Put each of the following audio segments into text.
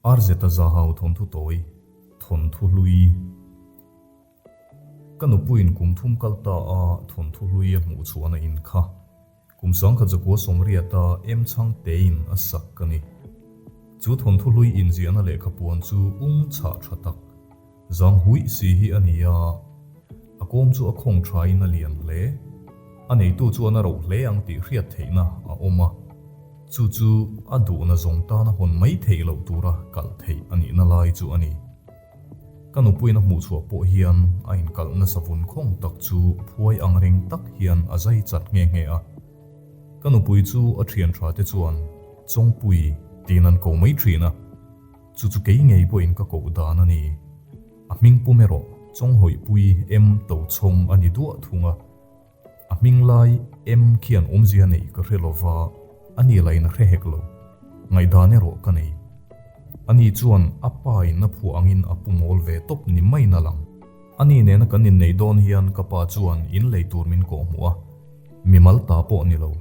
RZ-a Zahau thawnthu tawi, thawnthu hlui. Ka nupuiin kum thum kal ta a thawnthu hlui a hmuh chhuahna in kha kum 1900 sawmriata em chhang tein a sak a ni. Chu thawnthu hlui inziahna lehkha puan chu ung chhah tha tak, zang huih si hi a ni a, a kawm chu a khawng thain a lian hle. A neitu chuan a roh hle ang tih hriat theihna a awm a. Chu chu a duhna zawng tana hawn mai theih loh tura kalh theih a nihna lai chu a ni. Ka nupuiin a hmuhchhuah pawh hian a inkalh nasa vun khawng tak chu phuai ang reng tak hian a zai chat nghe nghe a. Ka nupui chu a thian tha te chuan Chawngpui tiin an ko mai thin a, chu chu kei ngei pawhin ka koh dan a ni. A hming pum erawh Chawnghawihpui em Tochhawng a ni duah thung a. A hming lai em khian awmzia neih ka hre lova, a ni lain a hre hek lo. Ngaihdan erawh ka nei. Ani chuan a pa in a phuah angin a pu mawl ve tawp ni maiin a lang. Ani nena kan inneih dawn hian ka pa chuan in lei tur min kawhhmuh a, mimal ta pawh ni lo.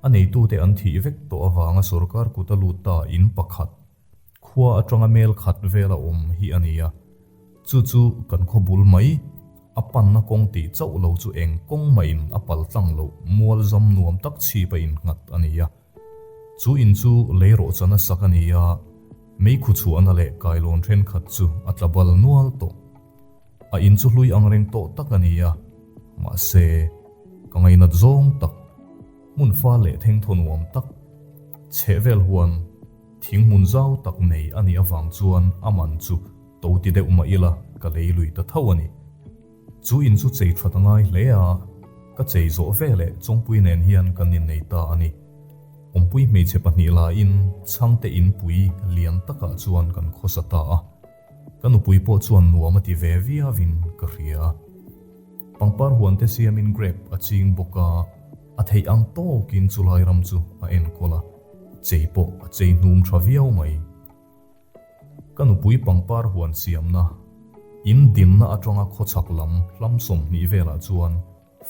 A neitute an thih vek tawh avanga sorkar kut a lut ta in pakhat. Khua atanga mel khat vela awm hi a ni a, chu chu kan khaw bul mai, a panna kawng tih chauh lo chu eng kawng mahin a pal tlang loh mual zam nuam tak chhip a innghat a ni a. Chu in chu lei rawhchan a sak a ni a, meikhu chhuahna leh kailawn thenkhat chu a tla bal nual tawh. A in chu hlui angreng tawh tak a ni a, mahse, ka ngainat zawng tak, hmun fal leh thengthaw nuam tak, chhehvel huan, Thing hmun zau tak nei a nih avang chuan a man chu to ti deuh mah ila ka lei lui ta tho a ni. Chu in chu chei that a ngai hle a, ka chei zawh veleh Chawngpui nen hian kan innei ta a ni. Awmpui hmeichhe pahnih laiin chhangte inpui lian takah chuan kan khawsa ta a. Ka nupui pawh chuan nuam a ti ve viauin ka hria. Pangpar huan te siamin grape a ching bawk a, a theih ang tawkin chulai ram chu a enkawl a, chei pawh a chei hnum tha viau mai. Ka nupui pangpar huan siamna, in dinna atanga khawchhak lam hlam 20 velah chuan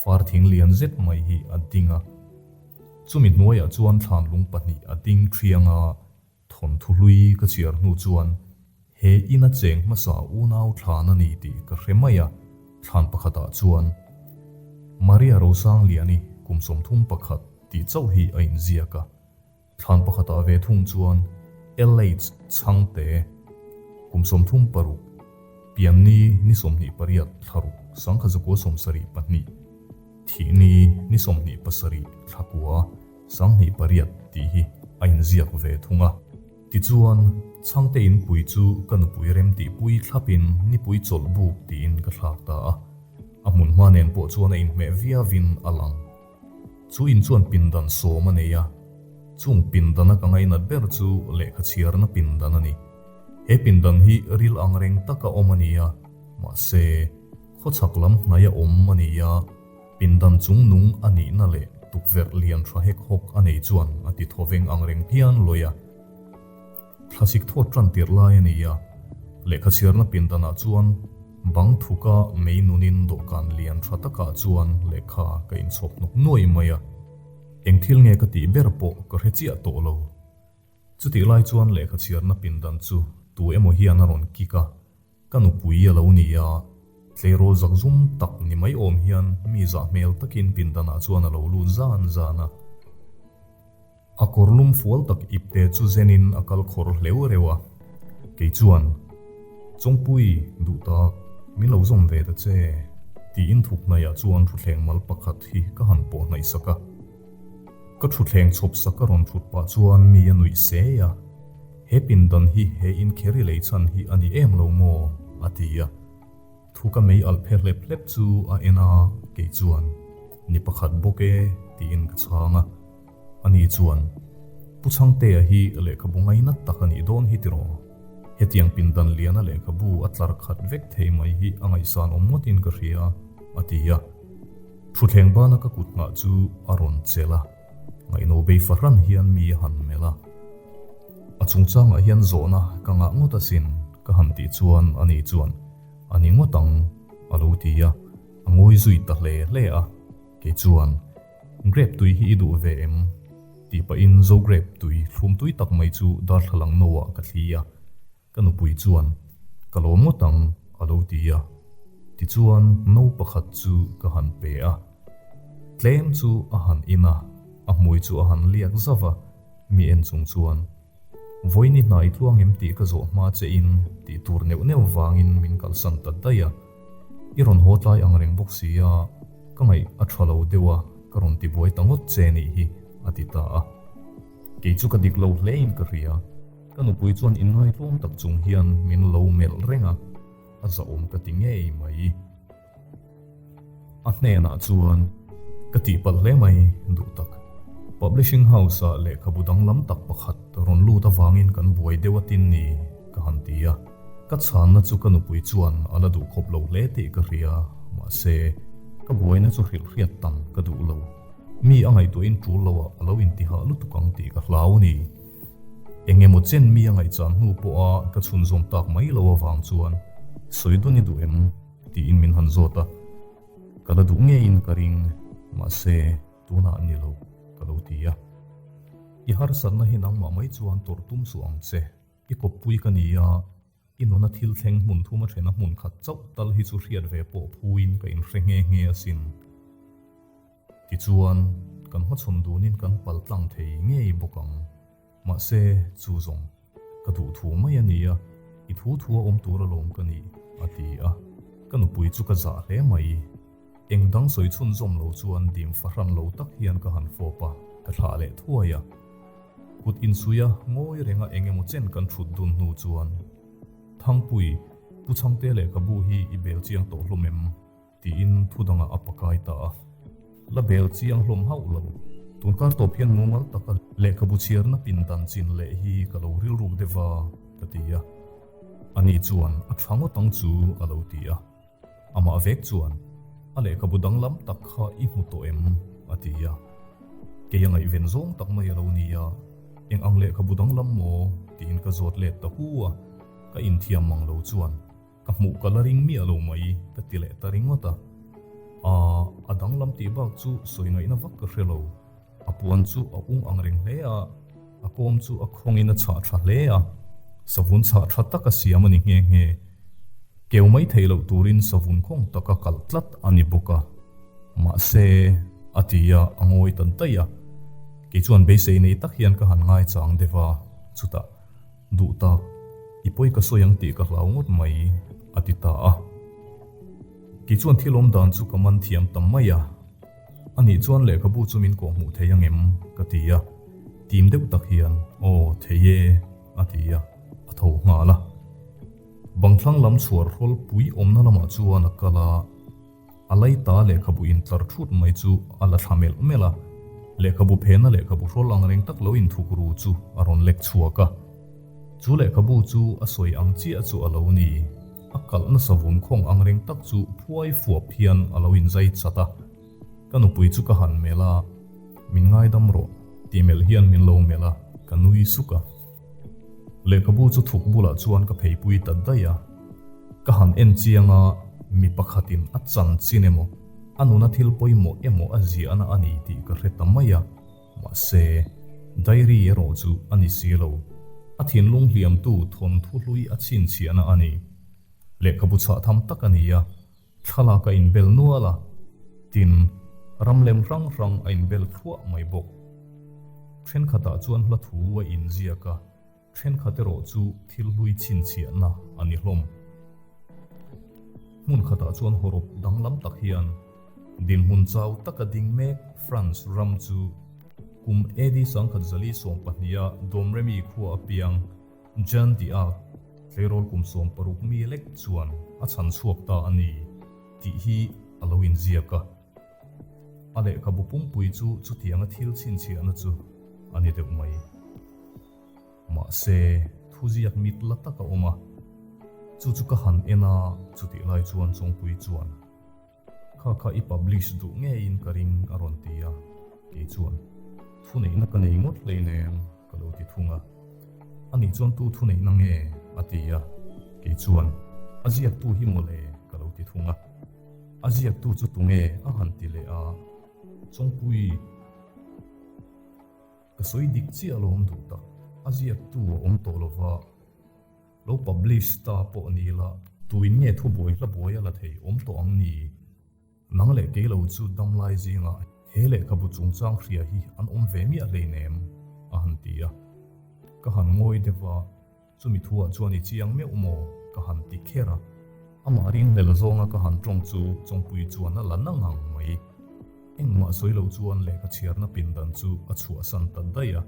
far thing lian zet mai hi a ding a. Chumi hnuaiah chuan thlanlung pahnih a ding thiang a, Thawnthu hlui ka chhiar hnu chuan he ina cheng hmasa unau thlan a ni tih ka hre mai a, thlan pakhatah chuan Maria Rosangliani kum 31 tih chauh hi a inziak a, thlan pakhatah ve thung chuan LH Chhangte kum 36, pianni ni 28 thlaruk 1972, thihni ni 27 thlakua 28 tih hi a inziak ve thung a. Tichuan, Chhangte inpui chu ka nupui rem tihpui thlapin nipui chawlh buk tiin ka thlak ta a. A hmun hma nen pawh chuan a inhmeh viauin a lang. Chu in chuan pindan sawm a nei a, chung pindana ka ngainat ber chu lehkha chhiarna pindan a ni. He pindan hi ril ang reng taka awm a ni a, mahse, khawchhak lam hnaia awm a ni a, Pindan chung nung a nihna leh tukverh lian tha hek hawk a nei chuan a ti thawveng ang reng phian lawi a. Thlasik thawt tan tirh lai a ni a, lehkha chhiarna pindanah chuan bang thuka mei nunin dawhkan lian tha takah chuan lehkha ka inchhawp hnawk nuai mai a. Eng thil nge ka tih ber pawh ka hre chiah tawh lo. Chutih lai chuan lehkha chhiarna pindan chu tu emaw hian a rawn kik a. Ka nupui a lo ni a, tleirawl zakzum tak ni mai awm hian mi zah hmel takin pindanah chuan a lo lut zan zan a. A kawr lum fual tak ipte chu zenin a kal khawr hleu reuh a. Kei chuan, Chawngpui, duh tak, min lo zawm ve ta che, tiin thuk hnaihah chuan thutthleng mal pakhat hi ka han pawh hnaih sak a. Ka thutthleng chhawp sak a rawn thut pah chuan mi a nuih sei a. He pindan hi he inkheri lei chhan hi a ni em lo maw? a ti a. Thu ka mei alh phe hlep hlep chu a en a, kei chuan, Ni pakhat bawk e, tiin ka chhang a. Ani chuan, Pu Chhangtea hi lehkhabu ngainat tak a nih dawn hi tiraw? Hetiang pindan liana lehkhabu a tlar khat vek thei mai hi a ngaihsan awm ngawtin ka hria, a ti a. Thutthleng bana ka kut nghah chu a rawn chelh a. Ngaihno bei fahran hian mi a han melh a. A chungchangah hian zawhna ka ngah ngawt asin ka han tih chuan ani chuan, A ni ngawt ang, a lo ti a, a ngawi zui ta hle hle a. Kei chuan, Grape tui hi i duh ve em? tih pahin zo grape tui thlum tui tak mai chu darthlalang no ah ka thli a. Ka nupui chuan, Ka lawm ngawt ang, a lo ti a. Tichuan, no pakhat chu ka han pe a. Tlem chu a han in a, a hmui chu a han liak zauh a, mi en chung chuan, Vawiin i hna i tluang em tih ka zawh hma che in tih tur neuh neuh vangin min kalsan ta daih a. I rawn haw tlai ang reng bawk si a, ka ngaih a tha lo deuh a, ka rawn ti buai ta ngawt che nih hi, a ti ta a. Kei chu ka dik lo hle in ka hria. Ka nupui chuan inngaihtlawm tak chung hian min lo melh reng a, a zahawm ka ti ngei mai. A hnenah chuan, Ka tihpalh hle mai, duh tak. Publishing House-ah lehkhabu danglam tak pakhat rawn lut avangin kan buai deuh a tin ni, ka han ti a. Ka chhanna chu ka nupui chuan a la duh khawp lo hle tih ka hria, mahse, ka buaina chu hrilhhriat tam ka duh lo. Mi a ngaihtuahin tul loah a lo intihah lutuk ang tih ka hlau ni. Eng emaw chen mi a ngaihchan hnu pawha ka chhunzawm tak mai lo avang chuan sawi dawn i duh em? tiin min han zawt a, ka la duh ngeiin ka ring, mahse tunah ni lo ka lo ti a. I harsatna hi nangmah mai chuan tawrh tum suh ang che, i kawppui ka ni a, i nuna thil thleng hmun thum a thena hmun khat chauh tal hi chu hriat ve pawh phuin ka inhre nghe nghe asin. Tichuan, kan hmachhawn dunin kan pal tlang thei ngei bawk ang. Mahse, chu zawng, ka duh thu mai a ni a, i thu thu a awm tur alawm ka nih, a ti a. Ka nupui chu ka zah hle mai. Eng dang sawi chhunzawm lo chuan dim fahran lo tak hian ka han fawp a, ka thlah leh thuai a. Kut insuia ngawi renga eng emaw chen kan thut dun hnu chuan, Thangpui, Pu Chhangte lehkhabu hi i bel chiang tawh hlawm em? Tiin thu dangah a pakai ta a. La bel chiang hlawm hauh lo. Tun kar tawp hian mumal taka lehkhabu chhiarna pindan chin leh hi ka lo rilruk deuh a, ka ti a. Ani chuan a tha ngawt ang chu a lo ti a. Amah vek chuan, A lehkhabu danglam tak kha i hmu tawh em? a ti a. Kei a ngaihven zawng tak mai a lo ni a. Eng ang lehkhabu danglam maw? tiin ka zawt let ta hu a. Ka inthiam mang lo chuan. Ka hmuh ka la ring miah lo mai ka ti leh ta ringawt a. Aa, a danglam tih bak chu sawi ngaihna vak ka hre lo. A puan chu a ung ang reng hle a, a kawm chu a khawngin a chhah tha hle a, savun chhah tha tak a siam a ni nghe nghe. Keu mai theih loh turin savun khawng taka kalh tlat a ni bawk a. Mahse, a ti a, a ngawi ta daih a. Kei chuan beisei nei tak hian ka han ngaichang deuh a, chutah. Duh tak, i pawi ka sawi ang tih ka hlau ngawt mai, a ti ta a. Kei chuan thil awm dan chu ka man thiam ta mai a. Anih chuan lehkhabu chu min kawhhmuh thei ang em? ka ti a. Tim deuh tak hian, Aw, thei e, a ti a, a tho nghal a. Bangthlang lam chhuar hrawl pui awmna lamah chuan a kal a. A laita lehkhabu intlar thut mai chu a la thla melh melh a, lehkhabu phena lehkhabu hrawl ang reng tak lo inthuk ru chu a rawn lek chhuak a. Chu lehkhabu chu a sawi ang chiah chu a lo ni. A kalh nasa vun khawng ang reng tak chu phuai fuap hian a lo inzai chat a. Ka nupui chu ka han melh a, Min ngaidam rawh, tih melh hian min lo melh a, ka nui suk a. Lehkhabu chu thuk bulah chuan ka pheipui ta daih a. Ka han en chiang a, mi pakhatin a chanchin emaw, a nuna thil pawimawh emaw a ziahna a ni tih ka hre ta mai a. Mahse, diary erawh chu a ni si lo. A thinlung hliamtu thawnthu hlui a chhinchhiahna a ni. Lehkhabu chhah tham tak a ni a, Thlalak a inbel nual a, tin, ram lem hrang hrang a inbel thluah mai bawk. Thenkhatah chuan hla thu a inziak a, thenkhat erawh chu thil hlui chhinchhiahna a ni hlawm. Hmun khatah chuan hawrawp danglam tak hian dinhmun chau taka ding mek France ram chu kum AD 1922 a Domremy khua a piang Jean d'Arc tleirawl kum 60 mi lek chuan a chhan chhuak ta a ni tih hi a lo inziak a. A lehkhabu pumpui chu chutianga thil chhinchhiahna chu a ni deuh mai. Mahse, thuziak mit la tak a awm a, chu chu ka han en a, chutih lai chuan Chawngpui chuan, Kha kha i publish duh ngeiin ka ring a rawn ti a, kei chuan thuneihna ka nei ngawt hleinem ka lo ti thung a. Ani chuan tu thuneihna nge? a ti a, kei chuan a ziaktu hi mawle ka lo ti thung a. A ziaktu chu tunge a han ti leh a, Chawngpui ka sawi dik chiah alawm duh tak, a ziaktu a awm tawh lova. Lo publish ta pawh ni la, tuin nge thubuai hla buai a la thei awm tawh ang ni? Nang leh kei lo chu damlai zingah he lehkhabu chungchang hria hi an awm ve miah hleinem, a han ti a. Ka han ngawi deuh a. Chumi thuah chuan i chiang meuh maw? ka han ti kher a. Amah ringhlel zawnga ka han tawng chu Chawngpui chuan a la na ngang mai. Engmah sawi lo chuan lehkha chhiarna pindan chu a chhuahsan ta daih a.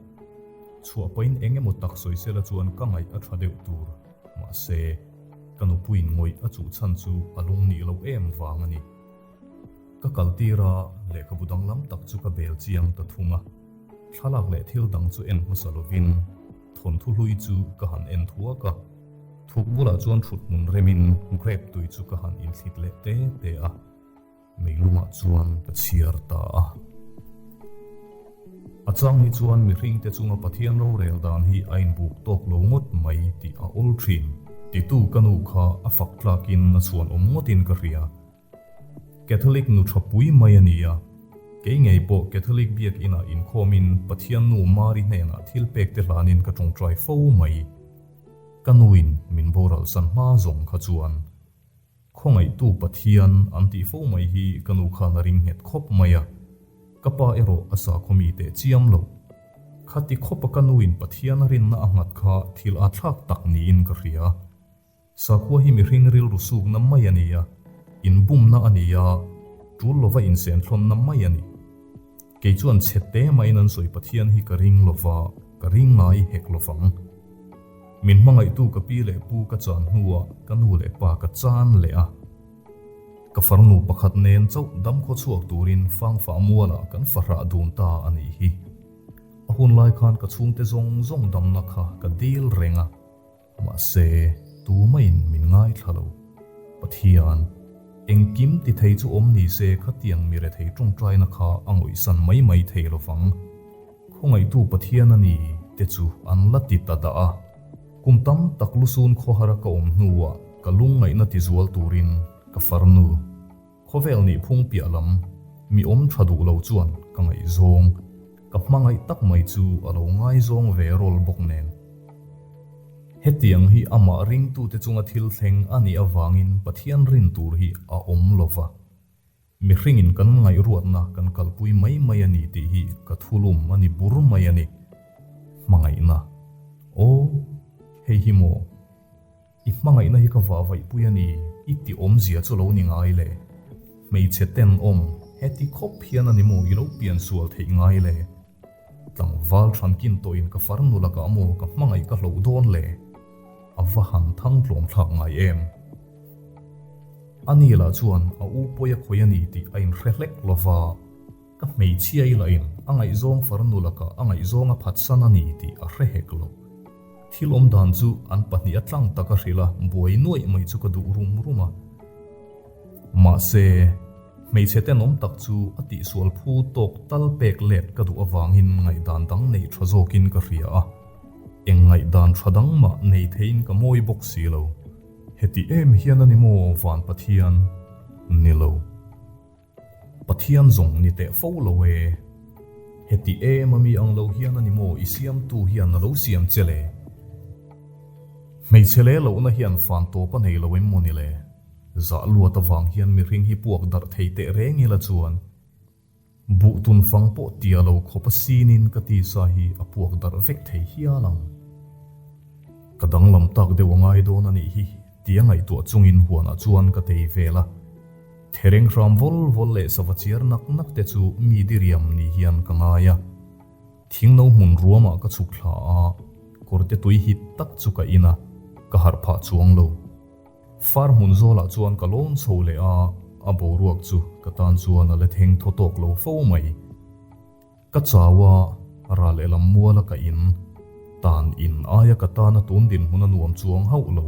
Chhuah pahin eng emaw tak sawi sela chuan ka ngaih a tha deuh tur. Mahse, ka nupuiin ngawih a chuh chhan chu a lung nih loh em vang a ni. Ka kal tir a, lehkhabu danglam tak chu ka bel chiang ta thung a. Thlalak leh thil dang chu en hmasa lovin thawnthu hlui chu ka han en thuak a. Thuk bulah chuan thut hmun remin grape tui chu ka han inthlit leh te te a. Meilungah chuan ka chhiar ta a. A chang hi chuan mihringte chunga Pathian rorel dan hi a inbuk tawk lo ngawt mai tih a awl thin. Titu ka nu kha a fak tlakin a chhuan awm ngawtin ka hria. Catholic nu tha pui mai a ni a, kei ngei pawh Catholic biakinah inkhawmin Pathian nu Mari hnenah thil pek te hlanin ka tawngtai fo mai. Ka nuin min boral san hma zawng kha chuan Khawngaihtu Pathian an tih fo mai hi ka nu khan a ring nghet khawp mai a, ka pa erawh a sakhaw mi teh chiam lo. Khati khawpa ka nuin Pathian a rinna a nghat kha thil a thlak tak niin ka hria. Sakhua hi mihring rilru sukna mai a ni a, inbumna a ni a, tul lova insenthlawnna mai a ni. Kei chuan chhe te maiin an sawi Pathian hi ka ring lova, ka ring ngai hek lovang. Min hmangaihtu ka pi leh pu ka chan hnuah ka nu leh pa ka chan leh a. Ka farnu pakhat nen chauh damkhaw chhuak turin fangfah mualah kan fahrah dun ta a nih hi. A hunlai khan ka chhungte zawng zawng damna kha ka dil reng a. Mahse, tumaiin min ngaithla lo. Pathian, engkim ti thei chu awm ni se khatiang mi rethei tawngtaina kha a ngawihsan mai mai thei lo vang. Khawngaihtu Pathian a ni te chu an la ti ta dah a. Kum tam tak lusun khawhara ka awm hnuah ka lungngaihna tizual turin ka farnu. Khawvel nih phung piah lam mi awm tha duh lo chuan ka ngaihzawng, ka hmangaih tak mai chu a lo ngaizawng ve rawl bawk nen. Hetiang hi amah ringtute chunga thil thleng a nih avangin Pathian rin tur hi a awm lo va. Mihringin kan ngaihruatna kan kalpui mai mai a ni tih hi ka thulum a ni bur mai a ni. Hmangaihna. Aw, hei hi maw? I hmangaihna hi ka vahvaihpui a ni, i ti awmzia chu lo ni ngai le. Hmeichhe tenawm, heti khawp hian a ni maw i lo pian sual theih ngai le? Tlangval thankin tawhin ka farnu lakah maw ka hmangaih ka hloh dawn le? A va han thang tlawm thlak ngai em? A ni lah chuan a u pawi a khawih a ni tih a inhre hlek lo va. Ka hmeichhia i lahin a ngaihzawng farnu lakah a ngaihzawng a phatsan a ni tih a hre hek lo. Thil awm dan chu an pahnih a tlang tak a hrilh a, buai nuaih mai chu ka duh rum rum a. Mahse, hmeichhe tenawm tak chu a tihsual phu tawk tal pek let ka duh avangin ngaihdan dang neih tha zawkin ka hria a. Eng ngaihdan tha dang mah nei theiin ka mawi bawk si lo. Heti em hian a ni maw Van Pathian? Ni lo. Pathian zawng ni teh fo lo e. Heti em a mi ang lo hian a ni maw i siamtu hian a lo siam che le? Hmeichhe leh lohna hian fan tawp a nei lo em maw ni le? Zah luat avang hian mihring hi puak darh thei teh reng ila chuan buh tun fang pawh tia lo khawp a sinin ka tisa hi a puak darh vek thei hial ang. Ka danglam tak deuh a ngai dawn a nih hi tia ngaihtuah chungin huanah chuan ka tei vel a. Thereng hram vawl vawl leh sava chiar nak nak te chu mi diriam ni hian ka ngai a. Thingno hmun ruamah ka chhuk thla a, kawrte tui hit tak chu ka in a, ka harh phah chuang lo. Far hmun zawlah chuan ka lawn chho leh a, a boruak chu ka tan chuan a la theng thaw tawk lo fo mai. Ka chau a, ral lehlam muala ka in, tan in aia ka tana tun dinhmun a nuam chuang hauh lo.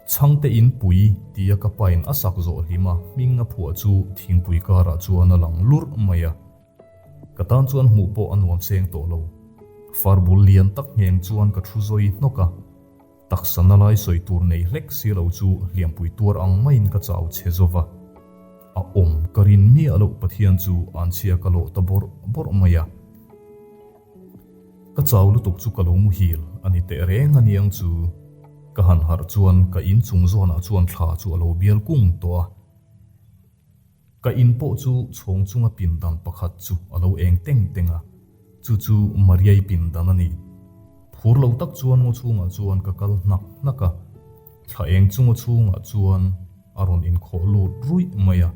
Chhangte in pui tia ka pain a sak zawh hlim a, hming a phuah chu thingpui karah chuan a lang lurh mai a. Ka tan chuan hmuh pawh a nuam seng tawh lo. Far bul lian tak ngheng chuan ka thu zawi hnawk a. Taksa na lai sawi tur nei hlek si lo chu hliampui tuar ang maiin ka chau chhe zo va. A awm ka rin miah loh Pathian chu anchhia ka lawh ta bawrh bawrh mai a. Ka chau lutuk chu ka lo muhil a ni teh reng a niang chu. Ka han harh chuan ka in chung zawnah chuan thla chu a lo bial kung tawh a. Ka in pawh chu chhawng chunga pindan pakhat chu a lo eng teng teng a, chu chu Mariai pindan a ni. Phur lo tak chuan ngaw chhungah chuan ka kal hnak hnak a, thla eng chu ngaw chhungah chuan a rawn inkhawh lut ruih mai a,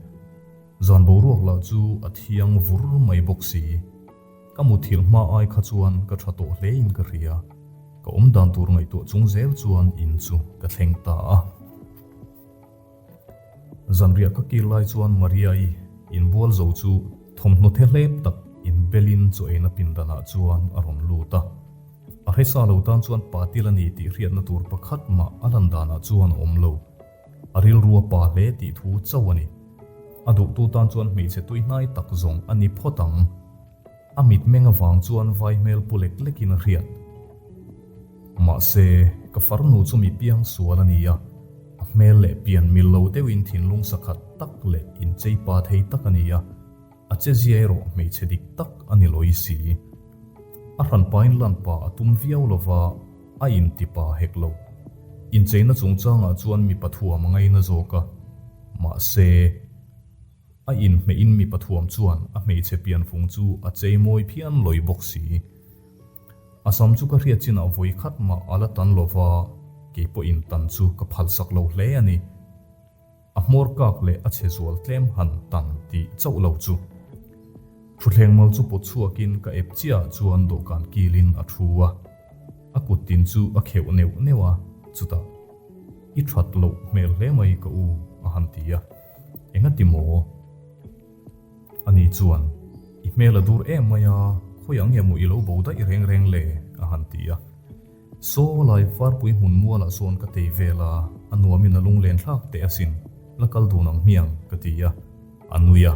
zan boruak lah chu a thiang vur mai bawk si. Ka muthilh hma ai kha chuan ka tha tawh hlein ka hria, ka awm dan tur ngaihtuah chung zel chuan in chu ka thleng ta a. Zanriah ka kir lai chuan Maria-i inbual zo chu thawmhnaw the hlep tak inbelin chaw eina pindanah chuan a rawn lut a. A hresa lo tan chuan patil a ni tih hriatna tur pakhat mah a lan danah chuan a awm lo. A rilru a pa hle tih thu chauh a ni. A duhtu tan chuan hmeichhe tuihnai tak zawng a ni phawt ang. A mitmeng avang chuan vai hmel pu lek lekin a hriat. Mahse, ka farnu chu mi piang sual a ni a, a hmel leh pian mil lo deuhin thinlung sakhat tak leh inchei pa thei tak a ni a, a che zia erawh hmeichhe dik tak a ni lawi si. A hranpain lan pa a tum viau lova, a inti pa hek lo. Incheina chungchangah chuan mipa thuam a ngaina zawk a, mahse, A inhmeihin mi pathuam chuan a hmeichhe pianfung chu a chei mawi phian lawi bawk si. A sam chu ka hriat chinah vawi khat mah a la tan lo va, kei pawhin tan chu ka phalsak lo hle a ni. A hmawr kak leh a chhe zual tlem han tan tih chauh lo chu. Thutthleng mal chu pawt chhuakin ka ep chiahah chuan dawhkan kilin a thu a. A kut tin chu a kheuh neuh neuh a, chutah, I that loh hmel hle mai ka u, a han ti a. Engati maw? Ani chuan, I hmel a dur em mai a, khawiah nge maw i lo bo daih reng reng le? a han ti a. Saw lai farpui hmun mualah sawn ka tei vel a, a nuamin a lunglen thlak teh asin, la kal dun ang hmiang, ka ti a. A nui a,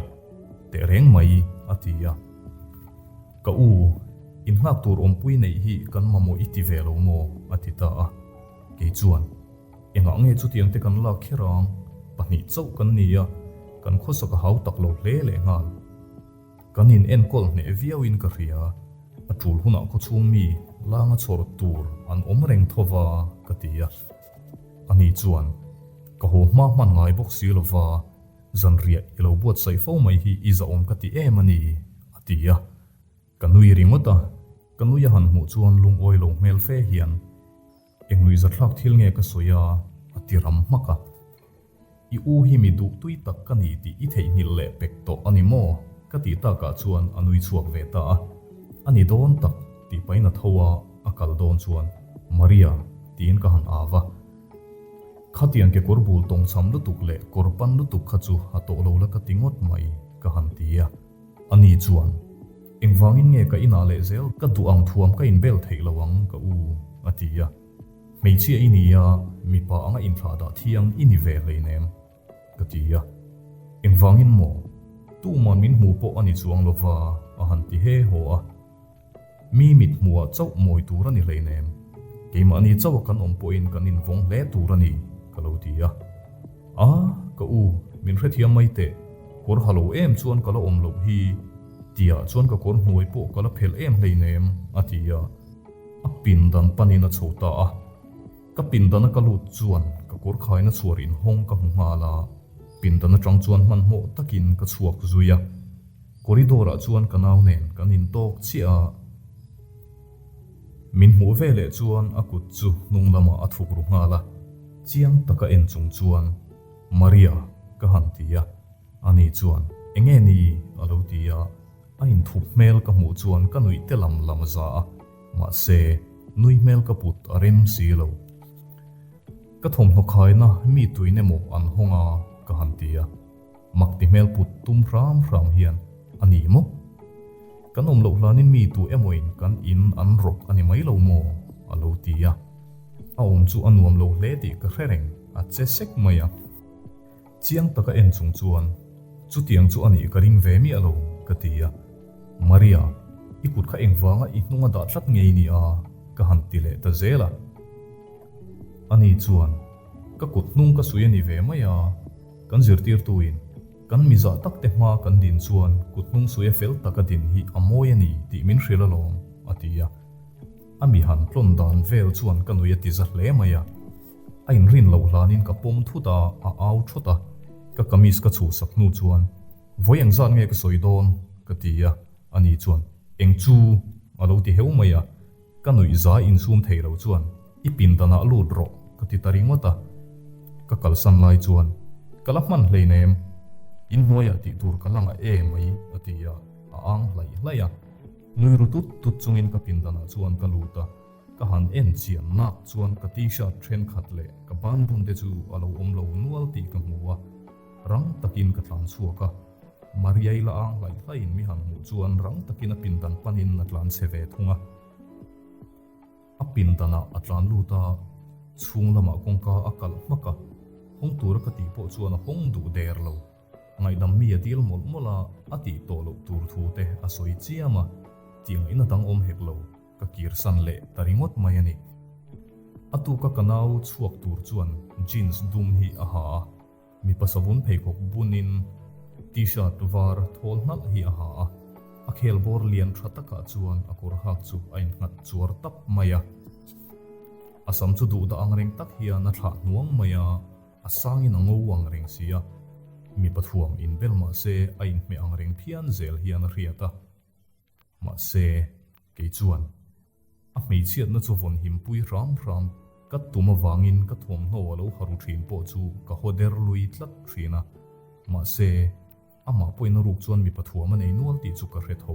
Teh reng mai, a ti a. Ka u, innghak tur awmpui neih hi kan mamawh i ti ve lo maw? a ti ta a. Kei chuan. Engah nge chutiang te kan lak kher ang? Pahnih chauh kan ni a, kan khawsak a hau tak lo hle leh nghal. Kan in enkawl hneh viauin ka hria, a tul hunah khawchhung mi langa chhawr tur an awm reng tho va, ka ti a. Ani chuan, Ka haw hma hman ngai bawk si lo va, zanriah i lo buatsaih fo mai hi i zahawm ka ti em a ni, a ti a. Ka nui ringawt a, ka nui a han hmuh chuan lungawi lo hmel fe hian, Eng nuihzathlak thil nge ka sawi a? a ti ram hmak a. I u hi mi duh tui tak ka ni tih i theihnghilh leh pek tawh a ni maw? ka tih takah chuan a nui chhuak ve ta a. A ni dawn tak tih pahin a tho a, a kal dawn chuan, Maria, tiin ka han au va. Khatiang kekawr bul tawngchham lutuk leh kawr pan lutuk kha chu a tawh lo la ka ti ngawt mai, ka han ti a. Ani chuan, Engvangin nge ka inah leh zel ka duh ang thuam ka inbel theih lo ang ka u, a ti a. Hmeichhia i ni a, mipa anga inthlah dah thiang i ni ve hleinem, ka ti a. Engvangin maw? Tuman min hmu pawh a ni chuang lo va, a han ti he haw a. Mi mit hmuhah chauh mawi tur a ni hleinem. Keimahni chauha kan awm pawhin kan invawng hle tur a ni, ka lo ti a. A, ka u, min hrethiam mai teh. Kawr ha lo em chuan ka la awm loh hi, tiah chuan ka kawr hnuai pawh ka la phelh em hleinem, a ti a. A pindan panin a chho ta a. Ka pindana ka lut chuan ka kawr khaina chhuar inhawng ka hmu nghal a, pindan atang chuan hmanhmawh takin ka chhuak zui a. Corridor ah chuan ka nau nen kan intawk chiah a, min hmuh ve leh chuan a kut chu hnung lamah a thuk ru nghal a, chiang taka en chung chuan, Maria, ka han ti a, ani chuan, Enge ni? a lo ti a, a inthup hmel ka hmuh chuan ka nuih te lam lam za a, mahse, nui hmel ka put a rem si lo. Ka thawmhnaw khaina mi tuin emaw an hawng a, ka han ti a. Mak ti hmel put tum hram hram hian a ni maw? Kan awm loh hlanin mi tu emawin kan in an rawk a ni mai lo maw? a lo ti a. A awm chu a nuam lo hle tih ka hre reng, a che sek mai a. Chiang taka en chung chuan, Chutiang chu a nih ka ring ve miah lo, ka ti a. Maria, i kut kha engvanga i hnunga dah tlat ngei ni a? ka han ti leh ta zel a. Ani chuan, Ka kut hnung ka suih a ni ve mai a. Kan zirtirtuin kan mizah tak te hma kan din chuan kut hnung suia fel taka din hi a mawi a ni tih min hrilh alawm, a ti a. A mi han tlawn dan vel chuan ka nui a ti za hle mai a. A inrin loh hlanin ka pawm thut a, a au thawt a. Ka kamis ka chhuhsak hnu chuan, Vawi engzat nge ka sawi dawn? ka ti a, ani chuan, Eng chu? a lo ti heu mai a. Ka nuih zai insum thei lo chuan, I pindanah lut rawh, ka ti ta ringawt a. Ka kalsan lai chuan, Ka la hman hleinem, inhnuaiah tih tur ka la ngah em mai, a ti a, a ang hlaih hlaih a. Nui ru tut tut chungin ka pindanah chuan ka lut a, ka han en chian nak chuan ka t-shirt thenkhat leh ka banbun te chu a lo awm lo nual tih ka hmu a, rang takin ka tlan chhuak a. Mariai la ang hlaih hlaihin mi han hmuh chuan rang takin a pindan panin a tlan chhe ve thung a. A pindanah a tlan lut a, chhung lamah kawngka a kalh hmak a, hawng tura ka tih pawh chuan a hawng duh der lo. Ngaihdam mi a dil mawlh mawlh a, a tih tawh loh tur thu te a sawi chiam a, tih ngaihna dang awm hek lo, ka kirsan leh ta ringawt mai a ni. A tuka ka nau chhuak tur chuan jeans dum hi a ha a. Mipa savun pheikhawk bunin T-shirt var thawl hnalh hi a ha a, a khel bawr lian tha takah chuan a kawr hak chu a innghat chuar tap mai a. A sam chu duh dah ang reng tak hian a thlah hnuang mai a, a sangin a ngo ang reng si a. Mipa thuam inbel mah se a inhmeh ang reng phian zel hian a hriat a. Mahse, kei chuan a hmeichhiatna chu vawn himpui hram hram ka tum avangin ka thawmhnaw a lo haru thin pawh chu ka haw der lui tlat thin a. Mahse, amah pawhin a ruk chuan mipa thuam a nei nual tih chu ka hre tho.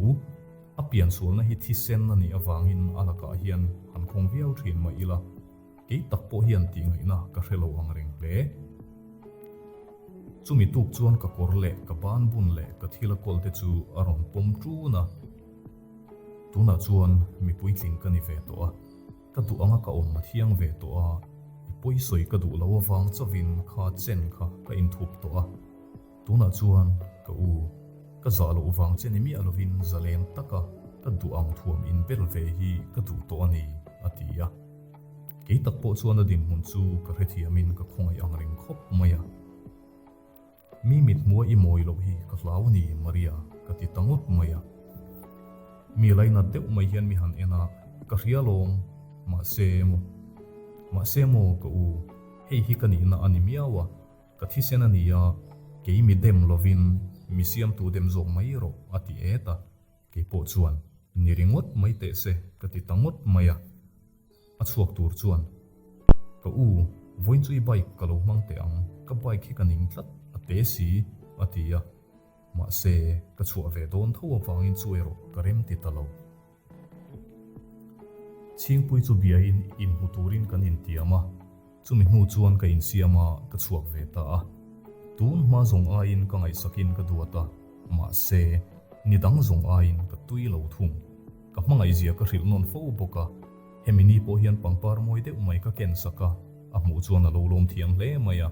A piansualna hi thisen a nih avangin a lakah hian han khawng viau thin mah ila, kei tak pawh hian tihngaihna ka hre lo ang reng hle. Chumi tuk chuan ka kawr leh ka ban bun leh ka thil a kawl te chu a rawn pawm ṭun a. Tunah chuan mi puitling ka ni ve tawh a, ka duh anga ka awm a thiang ve tawh a, i pawisawi ka duh lo avang chauhin kha chen kha ka inthup tawh a. Tunah chuan ka u, ka zah loh vang che ni miah lovin zalen taka ka duh ang thuam inbel ve hi ka duh tawh a ni, a ti a. Kei tak pawh chuan a dinhmun chu ka hrethiamin ka khawngaih ang reng khawp mai a. Mi mithmua i mawi loh hi ka hlau a ni, Maria, ka ti ta ngawt mai a. Mi lainat deuh mai hian mi han en a, ka hria lawm, mahse maw, mahse maw ka u, hei hi ka nihna a ni miau a, Ka thisen a ni a, kei mi dem lovin mi siamtu dem zawk mai rawh a ti et a, kei pawh chuan ni ringawt mai teh se ka ti ta ngawt mai a. A chhuak tur chuan, Ka u, vawiin chu i bike ka lo hmang teh ang, ka bike hi ka ning tlat a te si a ti a, mahse ka chhuah ve dawn tho avangin chu erawh ka rem ti ta lo. Chhingpui chu biain inhmu turin kan intiam a, chumi hnu chuan ka insiam a, ka chhuak ve ta a. Tun hma zawng aiin ka ngaihsakin ka duat a, mahse, ni dang zawng aiin ka tui lo thung. Ka hmangaihzia ka hrilh nawn fo bawk a, hemi ni pawh hian pangpar mawi deuh mai ka ken sak a, a hmuh chuan a lo lawm thiam hle mai a.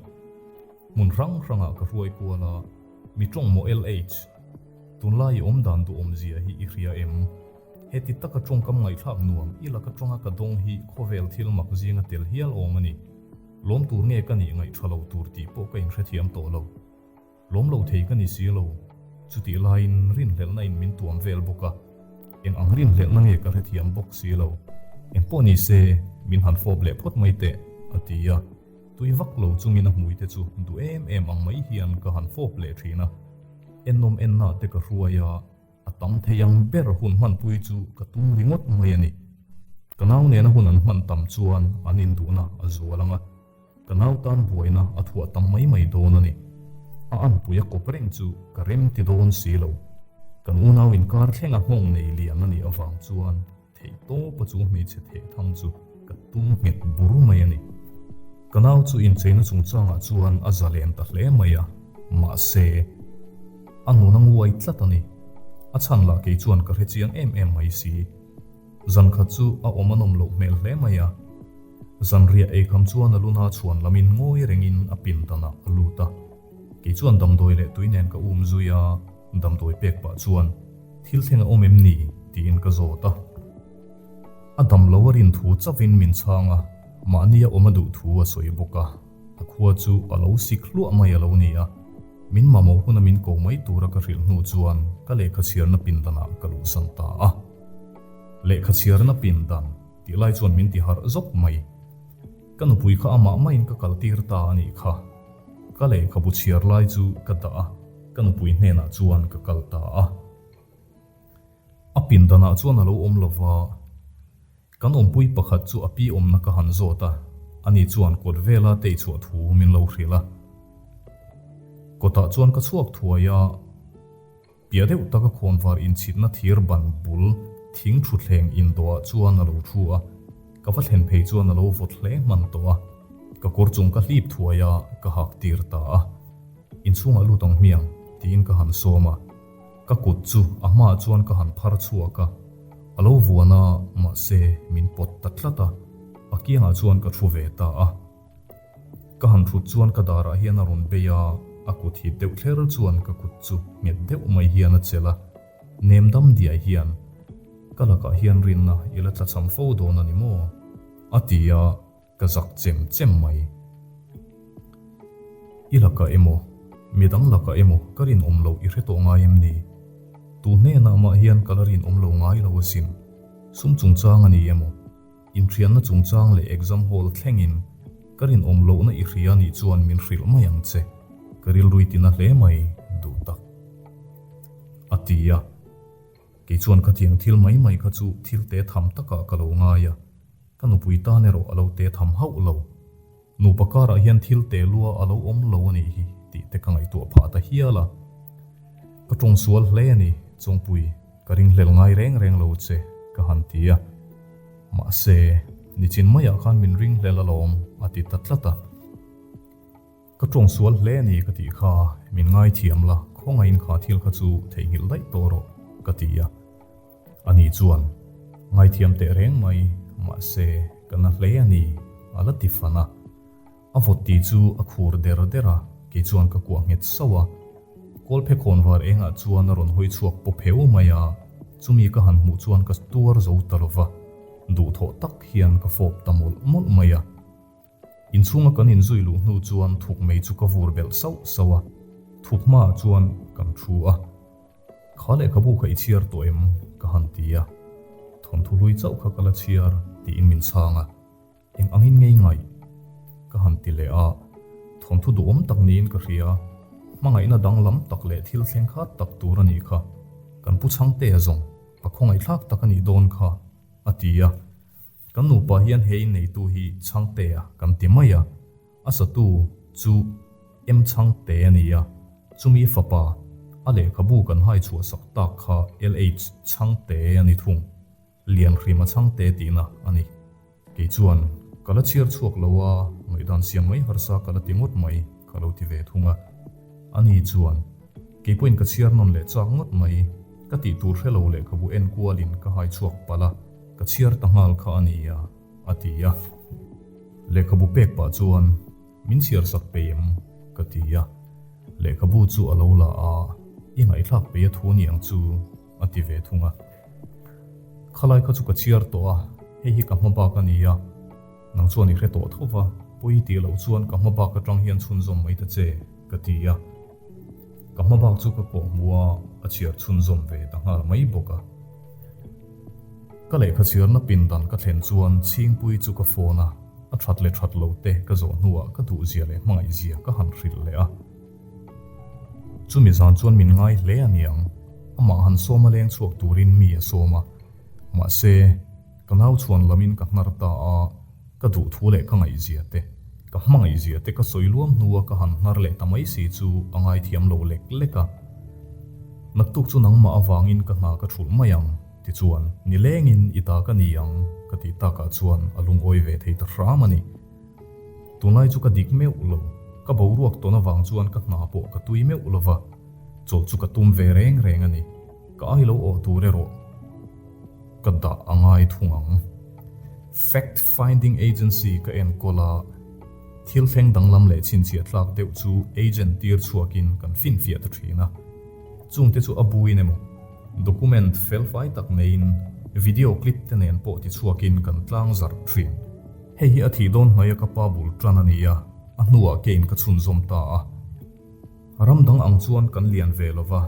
Hmun hrang hrangah ka hruai kual a, mi tawng maw LH. Tunlai i awm dan duhawm zia hi i hria em? Heti taka tawngkam ngaihthlak nuam i laka tawnga ka dawng hi khawvel thil mak zinga tel hial awm a ni. Lawm tur nge ka nih ngaih tha lo tur tih pawh ka inhrethiam tawh lo. Lawm lo thei ka ni si lo. Chutih laiin rinhlelhna in min tuam vel bawk a. Eng ang rinhlelhna nge ka hrethiam bawk si lo. Eng pawh ni se, min han fawp leh phawt mai teh, a ti a. Tui vak lo chungin a hmui te chu duh em em ang mai hian ka han fawp leh thin a. Ennawm enna te ka hruai a, a tam thei ang ber hun hmanpui chu ka tum ringawt mai a ni. Ka nau nena hun an hman tam chuan an induhna a zual ang a, ka nau tan buaina a thuah tam mai mai dawn a ni. A anpui a kawp reng chu ka rem ti dawn si lo. Kan unau inkar thlenga nghawng nei lian a nih avang chuan Theih tawpa chu hmeichhe theh thang chu ka tum nghet bur mai a ni. Ka nau chu incheina chungchangah chuan a zalen ta hle mai a, mahse, a nun a nguai tlat a ni. A chhan lah kei chuan ka hre chiang em em mai si. Zan khat chu a awm a nawm loh hmel hle mai a. Zanriah eikham chuan a luna chhuan lamin ngawi rengin a pindanah a lut a. Kei chuan damdawi leh tui nen ka um zui a, damdawi pek pah chuan thil thleng a awm em ni? tiin ka zawt a. A dam lo a rin thu chauhin min chhang a, mahni a awm a duh thu a sawi bawk a. A khua chu a lo sik hluah mai a lo ni a, min mamawh huna min ko mai tura ka hrilh hnu chuan ka lehkha chhiarna pindanah ka luhsan ta a. Lehkha chhiarna pindan tih lai chuan min ti harh zawk mai. Ka nupui kha amah maiin ka kaltir ta a nih kha. Ka lehkhabu chhiar lai chu ka dah a, ka nupui hnenah chuan ka kal ta a. A pindanah chuan a lo awm lo va, kan awmpui pakhat chu a pi awmna ka han zawt a, ani chuan kawt vela tei chhuah thu min lo hrilh a. Kawtah chuan ka chhuak thuai a. Piah deuh taka khawnvar inchhitna thir ban bul thing thutthleng indawhah chuan a lo thu a, ka va thlen phei chuan a lo vawt hle hman tawh a, ka kawr chung ka hlip thuai a, ka hak tir ta a. Inchhungah lut ang hmiang, tiin ka han sawm a, ka kut chu a hmaah chuan ka han phar chhuak a, a lo vuan a, mahse min pawt ta tlat a, a kiangah chuan ka thu ve ta a. Ka han thut chuan ka darah hian a rawn bei a, a kut hit deuh thler chuan ka kut chu nghet deuh mai hian a chelh a, nem dam diai hian, Ka lakah hian rinna i la tlachham fo dawn a ni maw? a ti a, ka zak chem chem mai. I lakah emaw, midang lakah emaw ka rinawm loh i hre tawh ngai em ni? Tu hnenah mah hian ka la rinawm lo ngai lo asin, sum chungchang a ni emaw? Inhriatna chungchang leh exam hall thlengin ka rinawm lohna i hria nih chuan min hrilh mai ang che, ka rilrui tina hle mai duh tak. A ti a, kei chuan khatiang thil mai mai kha chu thil te tham takah ka lo ngai a, ka nupui tan erawh a lo te tham hauh lo. Nupa karah hian thil te lua a lo awm lo a nih hi tih te ka ngaihtuah phah ta hial a. Ka tawng sual hle a ni, Chawngpui, ka ringhlel ngai reng reng lo che, ka han ti a. Mahse, nichin maiah khan min ringhlel alawm, a ti ta tlat a. Ka tawng sual hle a ni ka tih kha, min ngaithiam la, khawngaihin kha thil kha chu theihnghilh daih tawh rawh, ka ti a. Ani chuan, Ngaithiam teh reng mai, mahse, ka na hle a ni, a la ti fan a. A vawt ti chu a khur der der a, kei chuan ka kuah nghet sauh a. Kawlphe khawnvar engah chuan a rawn hawi chhuak paw pheu mai a, chumi ka han hmuh chuan ka tuar zo ta lo va, duhthawh tak hian ka fawp ta mawlh mawlh mai a. Inchhunga kan inzui luh hnu chuan thuk mei chu ka vur belh sauh sauh a, thuk hmaah chuan kan thu a. Kha lehkhabu kha i chhiar tawh em? ka han ti a. Thawnthu hlui chauh kha ka la chhiar tiin min chhang a. Eng angin ngei ngaih? ka han ti leh a. Thawnthu duhawm tak niin ka hria. Hmangaihna danglam tak leh thil thleng khat tak tur a nih kha. Kan pu Chhangtea zawng, pa khawngaihthlak tak a nih dawn kha, a ti a. Kan nupa hian he inneitu hi Chhangtea kan ti mai a, a satu chu M Chhangte a ni a, chumi fapa a lehkhabu kan hai chhuah sak tak kha LH Chhangte a ni thung, Lianhrima Chhangte tihna a ni. Kei chuan ka la chhiar chhuak lo a, ngaihdan siam mai harsa ka la ti ngawt mai ka lo ti ve thung a. Ani chuan, Kei pawhin ka chhiar nawn leh chak ngawt mai, ka tih tur hre lo lehkhabu enkualin ka hai chhuak palh a, Ka chhiar ta nghal kha a ni a, a ti a. Lehkhabu pek pah chuan, Min chhiar sak pei em? ka ti a. Lehkhabu chu a lo la a, I ngaihthlak pei a thu ni ang chu, a ti ve thung a. Khalai kha chu ka chhiar tawh a, hei hi ka hma bak a ni a. Nang chuan i hre tawh tho va, pawi tih loh chuan ka hma bak atang hian chhunzawm mai ta che, ka ti a. Ka hma bak chu ka kawh hmu a, a chhiar chhunzawm ve ta nghal mai bawk a. Ka lehkha chhiarna pindan ka thlen chuan Chhingpui chu ka phone a, a that leh that lo te ka zawh hnuah ka duhzia leh hmangaihzia ka han hrilh leh a. Chumi zan chuan min ngai hle a niang, amah han sawm a leng chhuak turin mi a sawm a. Mahse, ka nau chhuan lamin ka hnar ta a, ka duh thu leh ka ngaihzia te, ka hmangaihzia te ka sawi luam hnua ka han hnar leh ta mai si chu a ngaithiam lo lek lek a. Naktuk chu nangmah avangin ka hna ka thulh mai ang, tichuan, nilengin i ta ka ni ang, ka tih takah chuan a lungawi ve thei ta hram a ni. Tunlai chu ka dik meuh lo, ka boruak tawn avang chuan ka hna pawh ka tui meuh lo va, chawlh chu ka tum ve reng reng a ni. Ka ai lo awh tur erawh ka dah a ngai thung ang. Fact Finding Agency ka enkawl a, thil thleng danglam leh chhinchhiah tlak deuh chu agent tir chhuakin kan finfiah ta thin a. Chungte chu a buin emaw, document felfai tak neiin video clip te nen pawh tichhuakin kan tlang zarh thin. Hei hi a thih dawn hnaia ka pa bul tan a ni a, a hnuah kein ka chhunzawm ta a. Ram dang ang chuan kan lian ve lo va,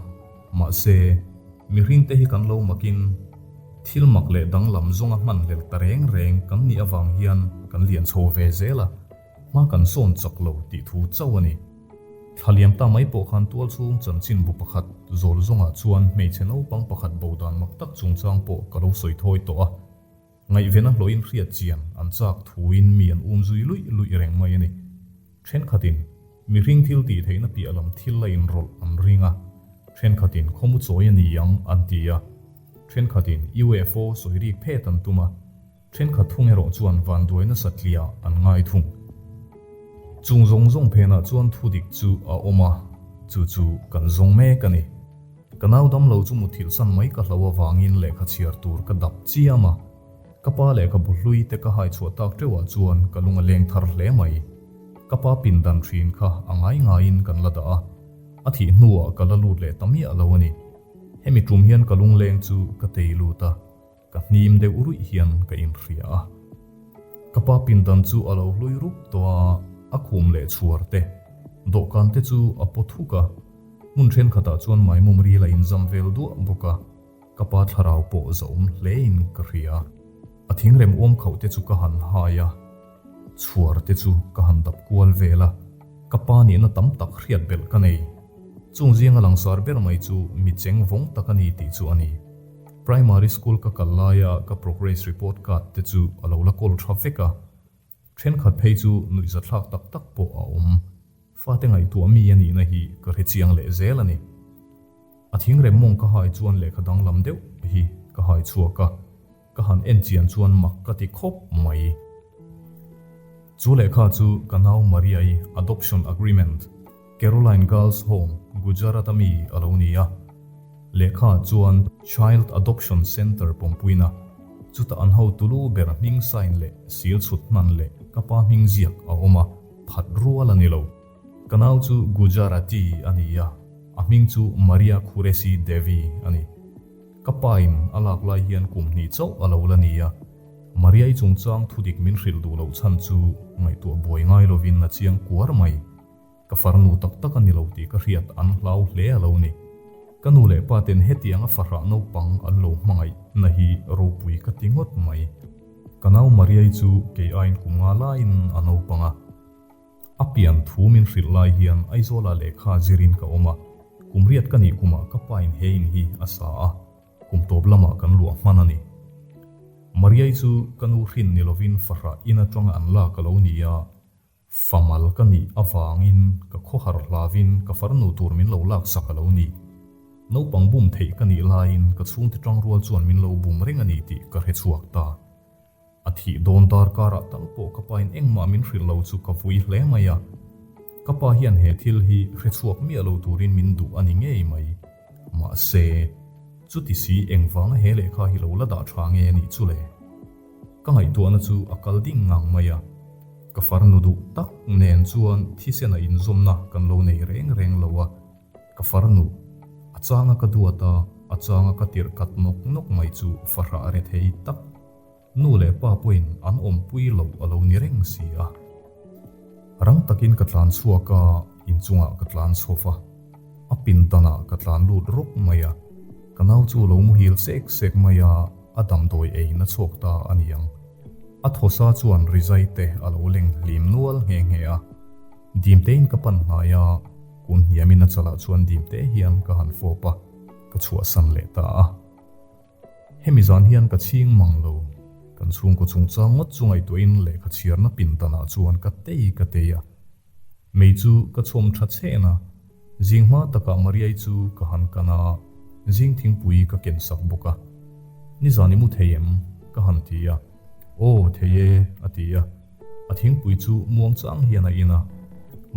mahse, mihringte hi kan lo makin. Thil mak leh danglam zawnga hmanhlel ta reng reng kan nih avang hian kan lian chho ve zel a, hma kan sawn chak lo tih thu chauh a ni. Thla liam ta mai pawh khan tualchhung chanchinbu pakhat zawl zawngah chuan hmeichhe naupang pakhat bo dan mak tak chungchang pawh ka lo sawi thawi tawh a. Ngaihven a hlawhin hriat chian an chak thuin mi an um zui luih luih reng mai a ni. Thenkhatin mihring thil tih theihna piah lam thil a inrawlh an ring a, thenkhatin khawmu chawi a ni ang an ti a, thenkhatin UFO sawi rik phet an tum a, thenkhat thung erawh chuan vanduai nasa tliah an ngai thung. Chung zawng zawng phenah chuan thudik chu a awm a, chu chu kan zawng mek a ni. Ka nau damlo chu muthilh san mai ka hlo avangin lehkha chhiar tur ka dap chiam a, ka pa lehkhabu hlui te ka hai chhuah tak teuhah chuan ka lung a leng thar hle mai. Ka pa pindan thin kha a ngai ngaiin kan la dah a, a thih hnuah ka la lut leh ta miah lo a ni. Hemi tum hian ka lungleng chu ka tei lut a. Ka hnim deuh ruih hian ka inhria a. Ka pa pindan chu a lo hlui rup tawh a, a khum leh chhuar te, dawhkan te chu a paw thuk a. Hmun thenkhatah chuan maimawm ril a inzam vel duah bawk a, ka pa thlarau pawh zahawm hlein ka hria. A thingrem uam khauh te chu ka han hai a, chhuar te chu ka han dap kual vel a, ka pa nihna tam tak hriat belh ka nei. Chung zinga langsar ber mai chu mi cheng vawng tak a ni tih chu a ni. Primary school ka kal laia ka progress report card te chu a lo la kawl tha vek a, thenkhat phei chu nuihzathlak tak tak pawh a awm. Fate ngaihtuah mi a nihna hi ka hre chiang leh zel a ni. A thingrem mawng ka hai chuan lehkha danglam deuh hi ka hai chhuak a, ka han en chian chuan mak ka ti khawp mai. Chu lehkha chu ka nau Maria-i adoption agreement, Caroline Girls Home, Gujarat-a mi a lo ni a. Lehkha chuan Child Adoption Centre pawmpuina, chutah an hotu lu ber hming sign leh sil chhut hman leh ka pa hming ziak a awm a, phat rual a ni lo. Ka nau chu Gujarati a ni a, a hming chu Maria Khuresi Devi a ni. Ka pa in a lak lai hian kum hnih chauh a lo la ni a, Maria-i chungchang thudik min hrilh duh loh chhan chu ngaihtuah buai ngai lovin a chiang kuar mai. Ka farnu tak tak a ni lo tih ka hriat an hlau hle a lo ni. Ka nu leh pa ten hetianga fahrah naupang an lo hmangaih na hi ropui ka ti ngawt mai. Ka nau Mariai chu kei aiin kum nga laiin a naupang a. A pian thu min hrilh lai hian Aizawlah lehkha zirin ka awm a, kum riat ka nih kumah ka pa in he in hi a sa a, kum tawp lamah kan luah hman a ni. Mariai chu ka nu hrin ni lovin fahrah in atanga an lak a lo ni a, Famal ka nih avangin ka khawhar hlavin ka farnu tur min lo laksak a lo ni. Naupang bum theih ka nih laiin ka chhungte tangrual chuan min lo bum reng a ni tih ka hre chhuak ta. A thih dawn darkarah tal pawh ka pain engmah min hrilh lo chu ka vui hle mai a. Ka pa hian he thil hi hre chhuak miah lo turin min duh a ni ngei mai. Mahse, chuti si engvanga he lehkha hi lo la dah tha nge a nih chu le? Ka ngaihtuahna chu a kal ding ngang mai a, ka farnu duh tak nen chuan thisen a inzawmna kan lo nei reng reng lo a, ka farnu a changa ka duat a, a changa ka tirh kat nawk nawk mai chu fahrah re thei tak, nu leh pa pawhin an awmpui loh a lo ni reng si a. Rang takin ka tlan chhuak a, inchungah ka tlan chho va, a pindanah ka tlan lut rawk mai a, ka nau chu lo muhil sek sek mai a, a damdawi ei na chhuak ta a ni ang. A thawsa chuan rizai te a lo leng hlim nual nghe nghe a, dimtein ka pan hnai a, kun hniamin a chalah chuan dimte hian ka han fawp a, ka chhuahsan leh ta a. Hemi zan hian ka chhing mang lo, kan chhungkaw chungchang ngawt chu ngaihtuahin lehkha chhiarna pindanah chuan ka tei ka tei a. Mei chu ka chhawm tha chhen a, zing hma takah Mariai chu ka han kan a, zing thingpui ka ken sak bawk a. Nizan i mu thei em? ka han ti a. Aw, thei e, a ti a. A thingpui chu muang chang hian a in a,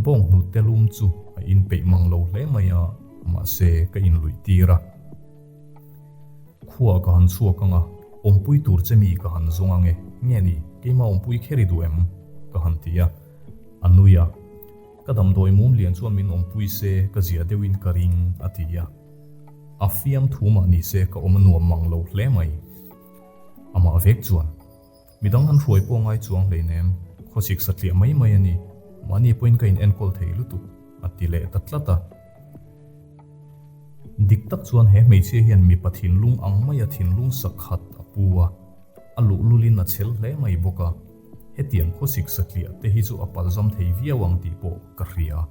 bawng hnute lum chu a in peih mang lo hle mai a, mahse ka inluih tir a. Khua ka han chhuak ang a, awmpui tur che mi ka han zawng ang e, nge ni, keimah awmpui kher i duh em? ka han ti a, a nui a. Ka damdawi mum lian chuan min awmpui se ka zia deuhin ka ring, a ti a. A fiam thu mah ni se ka awm a nuam mang lo hle mai. Amah vek chuan, Midang han hruai pawh ngai chuang hleinem, khawsik satliah mai mai a ni, mahni pawhin ka in enkawl thei lutuk, a ti leh ta tlat a. Dik tak chuan he hmeichhia hian mipa thinlung ang maia thinlung sakhat a. pu a, a luhlulin a chhel hle mai bawk a, hetiang khawsik satliah te hi chu a palzam thei viau ang tih pawh ka hria.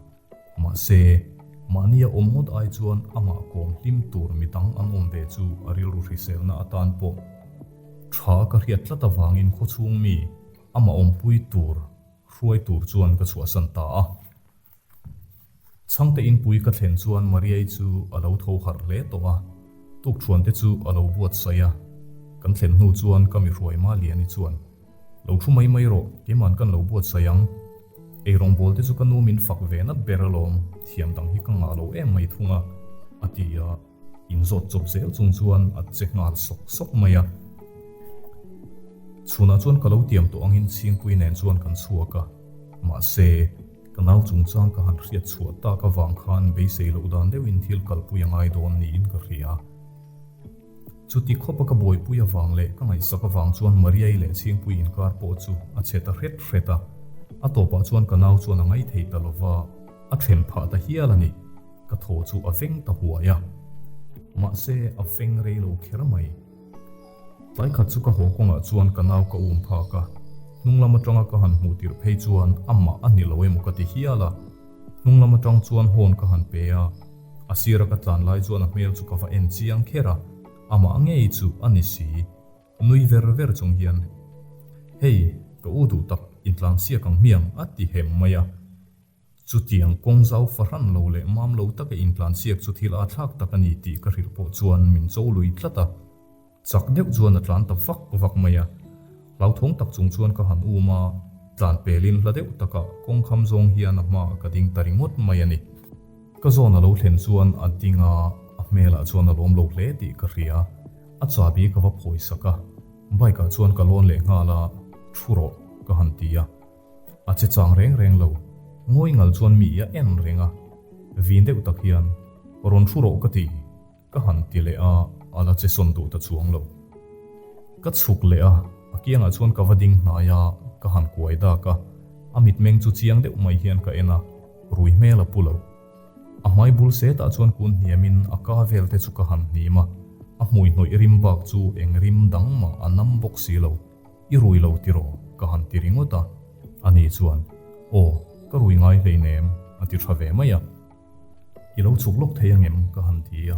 Mahse, mahnia awm ngawt ai chuan amah kawm hlim tur midang an awm ve chu a rilru hriselna atan pawh tha ka hriat tlat avangin khawchhung mi amah awmpui tur hruai tur chuan ka chhuahsan ta a. Chhangte inpui ka thlen chuan Mariai chu a lo tho harh hle tawh a, tukthuante chu a lo buatsaih a. Kan thlen hnu chuan ka mi hruai Maliani chuan, Lo thu mai mai rawh, keiman kan lo buatsaih ang. Eirawngbawl te chu ka nu min fak ve nat ber alawm, thiam dang hi ka ngah lo em mai thung a, a ti a. Inzawt chawp zel chung chuan a che nghal sawk sawk mai a. Chhunah chuan ka lo tiam tawh angin Chhingpui nen chuan kan chhuak a, mahse, ka nau chungchang ka han hriat chhuah tak avang khan beisei loh dan deuhin thil kalpui a ngai dawn niin ka hria. Chuti khawpa ka buaipui avang leh ka ngaihsak avang chuan Mariai leh Chhingpui inkar pawh chu a chhe ta hret hret a, a tawpah chuan ka nau chuan a ngaithei ta lova, a then phah ta hial a ni. Ka thaw chu a veng ta huai a, mahse a veng rei lo kher mai. Tlai khat chu ka haw kawngah chuan ka nau ka um phak a, hnung lam atanga ka han hmuh tirh phei chuan amah a ni lo emaw ka ti hial a. Hnung lam atang chuan hawn ka han pe a, a sira ka tlan lai chuan a hmel chu ka va en chiang kher a, amah ngei chu a ni si. Nui ver ver chung hian, Hei, ka u duh tak, intlansiak ang hmiang a ti hem mai a. Chutiang kawng zau fahran lo leh mam lo taka intlansiak chu thil a thlak tak a ni tih ka hrilh pawh chuan min cho lui tlat a. Chak deuh chuan a tlan ta vak vak mai a. Hlauthawng tak chung chuan ka han um a, tlan pelin hla deuh takah kawng kham zawng hian a hmaah ka ding ta ringawt mai a ni. Ka zawn a lo thlen chuan a ding a, a hmelah chuan a lawm lo hle tih ka hria. A chahbi ka va phawi sak a, bike ah chuan ka lawn leh nghal a, thu rawh ka han ti a. A che chang reng reng lo. Ngawi ngal chuan mi a en reng a. Vin deuh tak hian, Rawn thu rawh ka ti, ka han ti leh a, a la che sawn duh ta chuang lo. Ka chhuk leh a, a kiangah chuan ka va ding hnai a, ka han kuai dak a. A mitmeng chu chiang deuh mai hian ka en a, rui hmel a pu lo. A hmai bul setah chuan kun hniamin a ka vel te chu ka han hnim a, a hmui hnawih rim bak chu eng rim dang mah a nam bawk si lo. I rui lo tiraw? ka han ti ringawt a. Ani chuan, Aw, ka rui ngai hleinem, a ti tha ve mai a. I lo chhuk lawk thei angem? ka han ti a.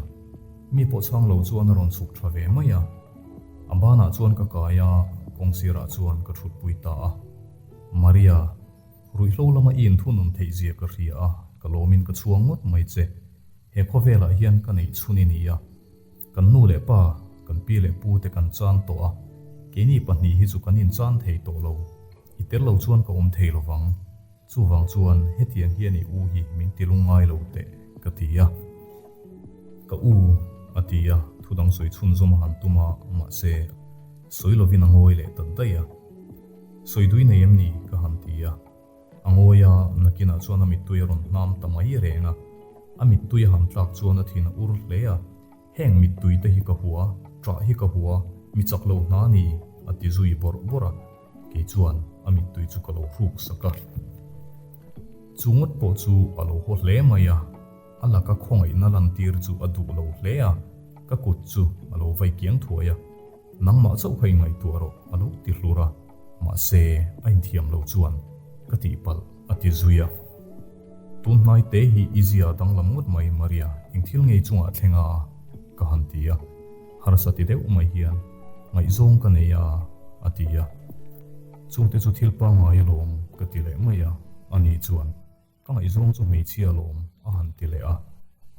Mi pawh chhang lo chuan a rawn chhuk tha ve mai a. A banah chuan ka kai a, kawng sirah chuan ka thutpui ta a. Maria, ruihhlo lama i inthunun theih zia ka hria a, ka lawmin ka chhuang ngawt mai che. He khawvelah hian ka neih chhun i ni a. Kan nu leh pa, kan pi leh pu te kan chan tawh a, keini pahnih hi chu kan inchan thei tawh lo. I tel lo chuan ka awm thei lovang. Chuvang chuan hetiang hian i u hi min ti lungngai lo teh, ka ti a. Ka u, a ti a, thudang sawi chhunzawm a han tum a, mahse, sawi lovin a ngawi leh ta daih a. Sawi dui nei em ni? ka han ti a. A ngawi a, nakinah chuan a mittui a rawn hnam ta mai reng a. A mittui a han tlak chuan a thin a ur hle a, Heng mittui te hi ka hua, ṭah hi ka hua, mi chak lo hna ni, a ti zui bawrh bawrh a. Kei chuan a mittui chu ka lo hruk sak a. Chu ngawt pawh chu a lo haw hle mai a, a laka khawngaihna lantir chu a duh lo hle a, ka kut chu a lo vai kiang thuai a. Nangmah chauh kha ingaihtuah rawh, a lo ti hlur a, mahse a inthiam lo chuan ka tihpalh a ti zui a. Tun hnai te hi i zia danglam ngawt mai Maria, eng thil ngei chungah thleng a? ka han ti a, harsa ti deuh mai hian ngaihzawng ka nei a, a ti a. Chungte chu thil pangngai alawm ka ti leh mai a, ani chuan ka ngaihzawng chu hmeichhia alawm a han ti leh a,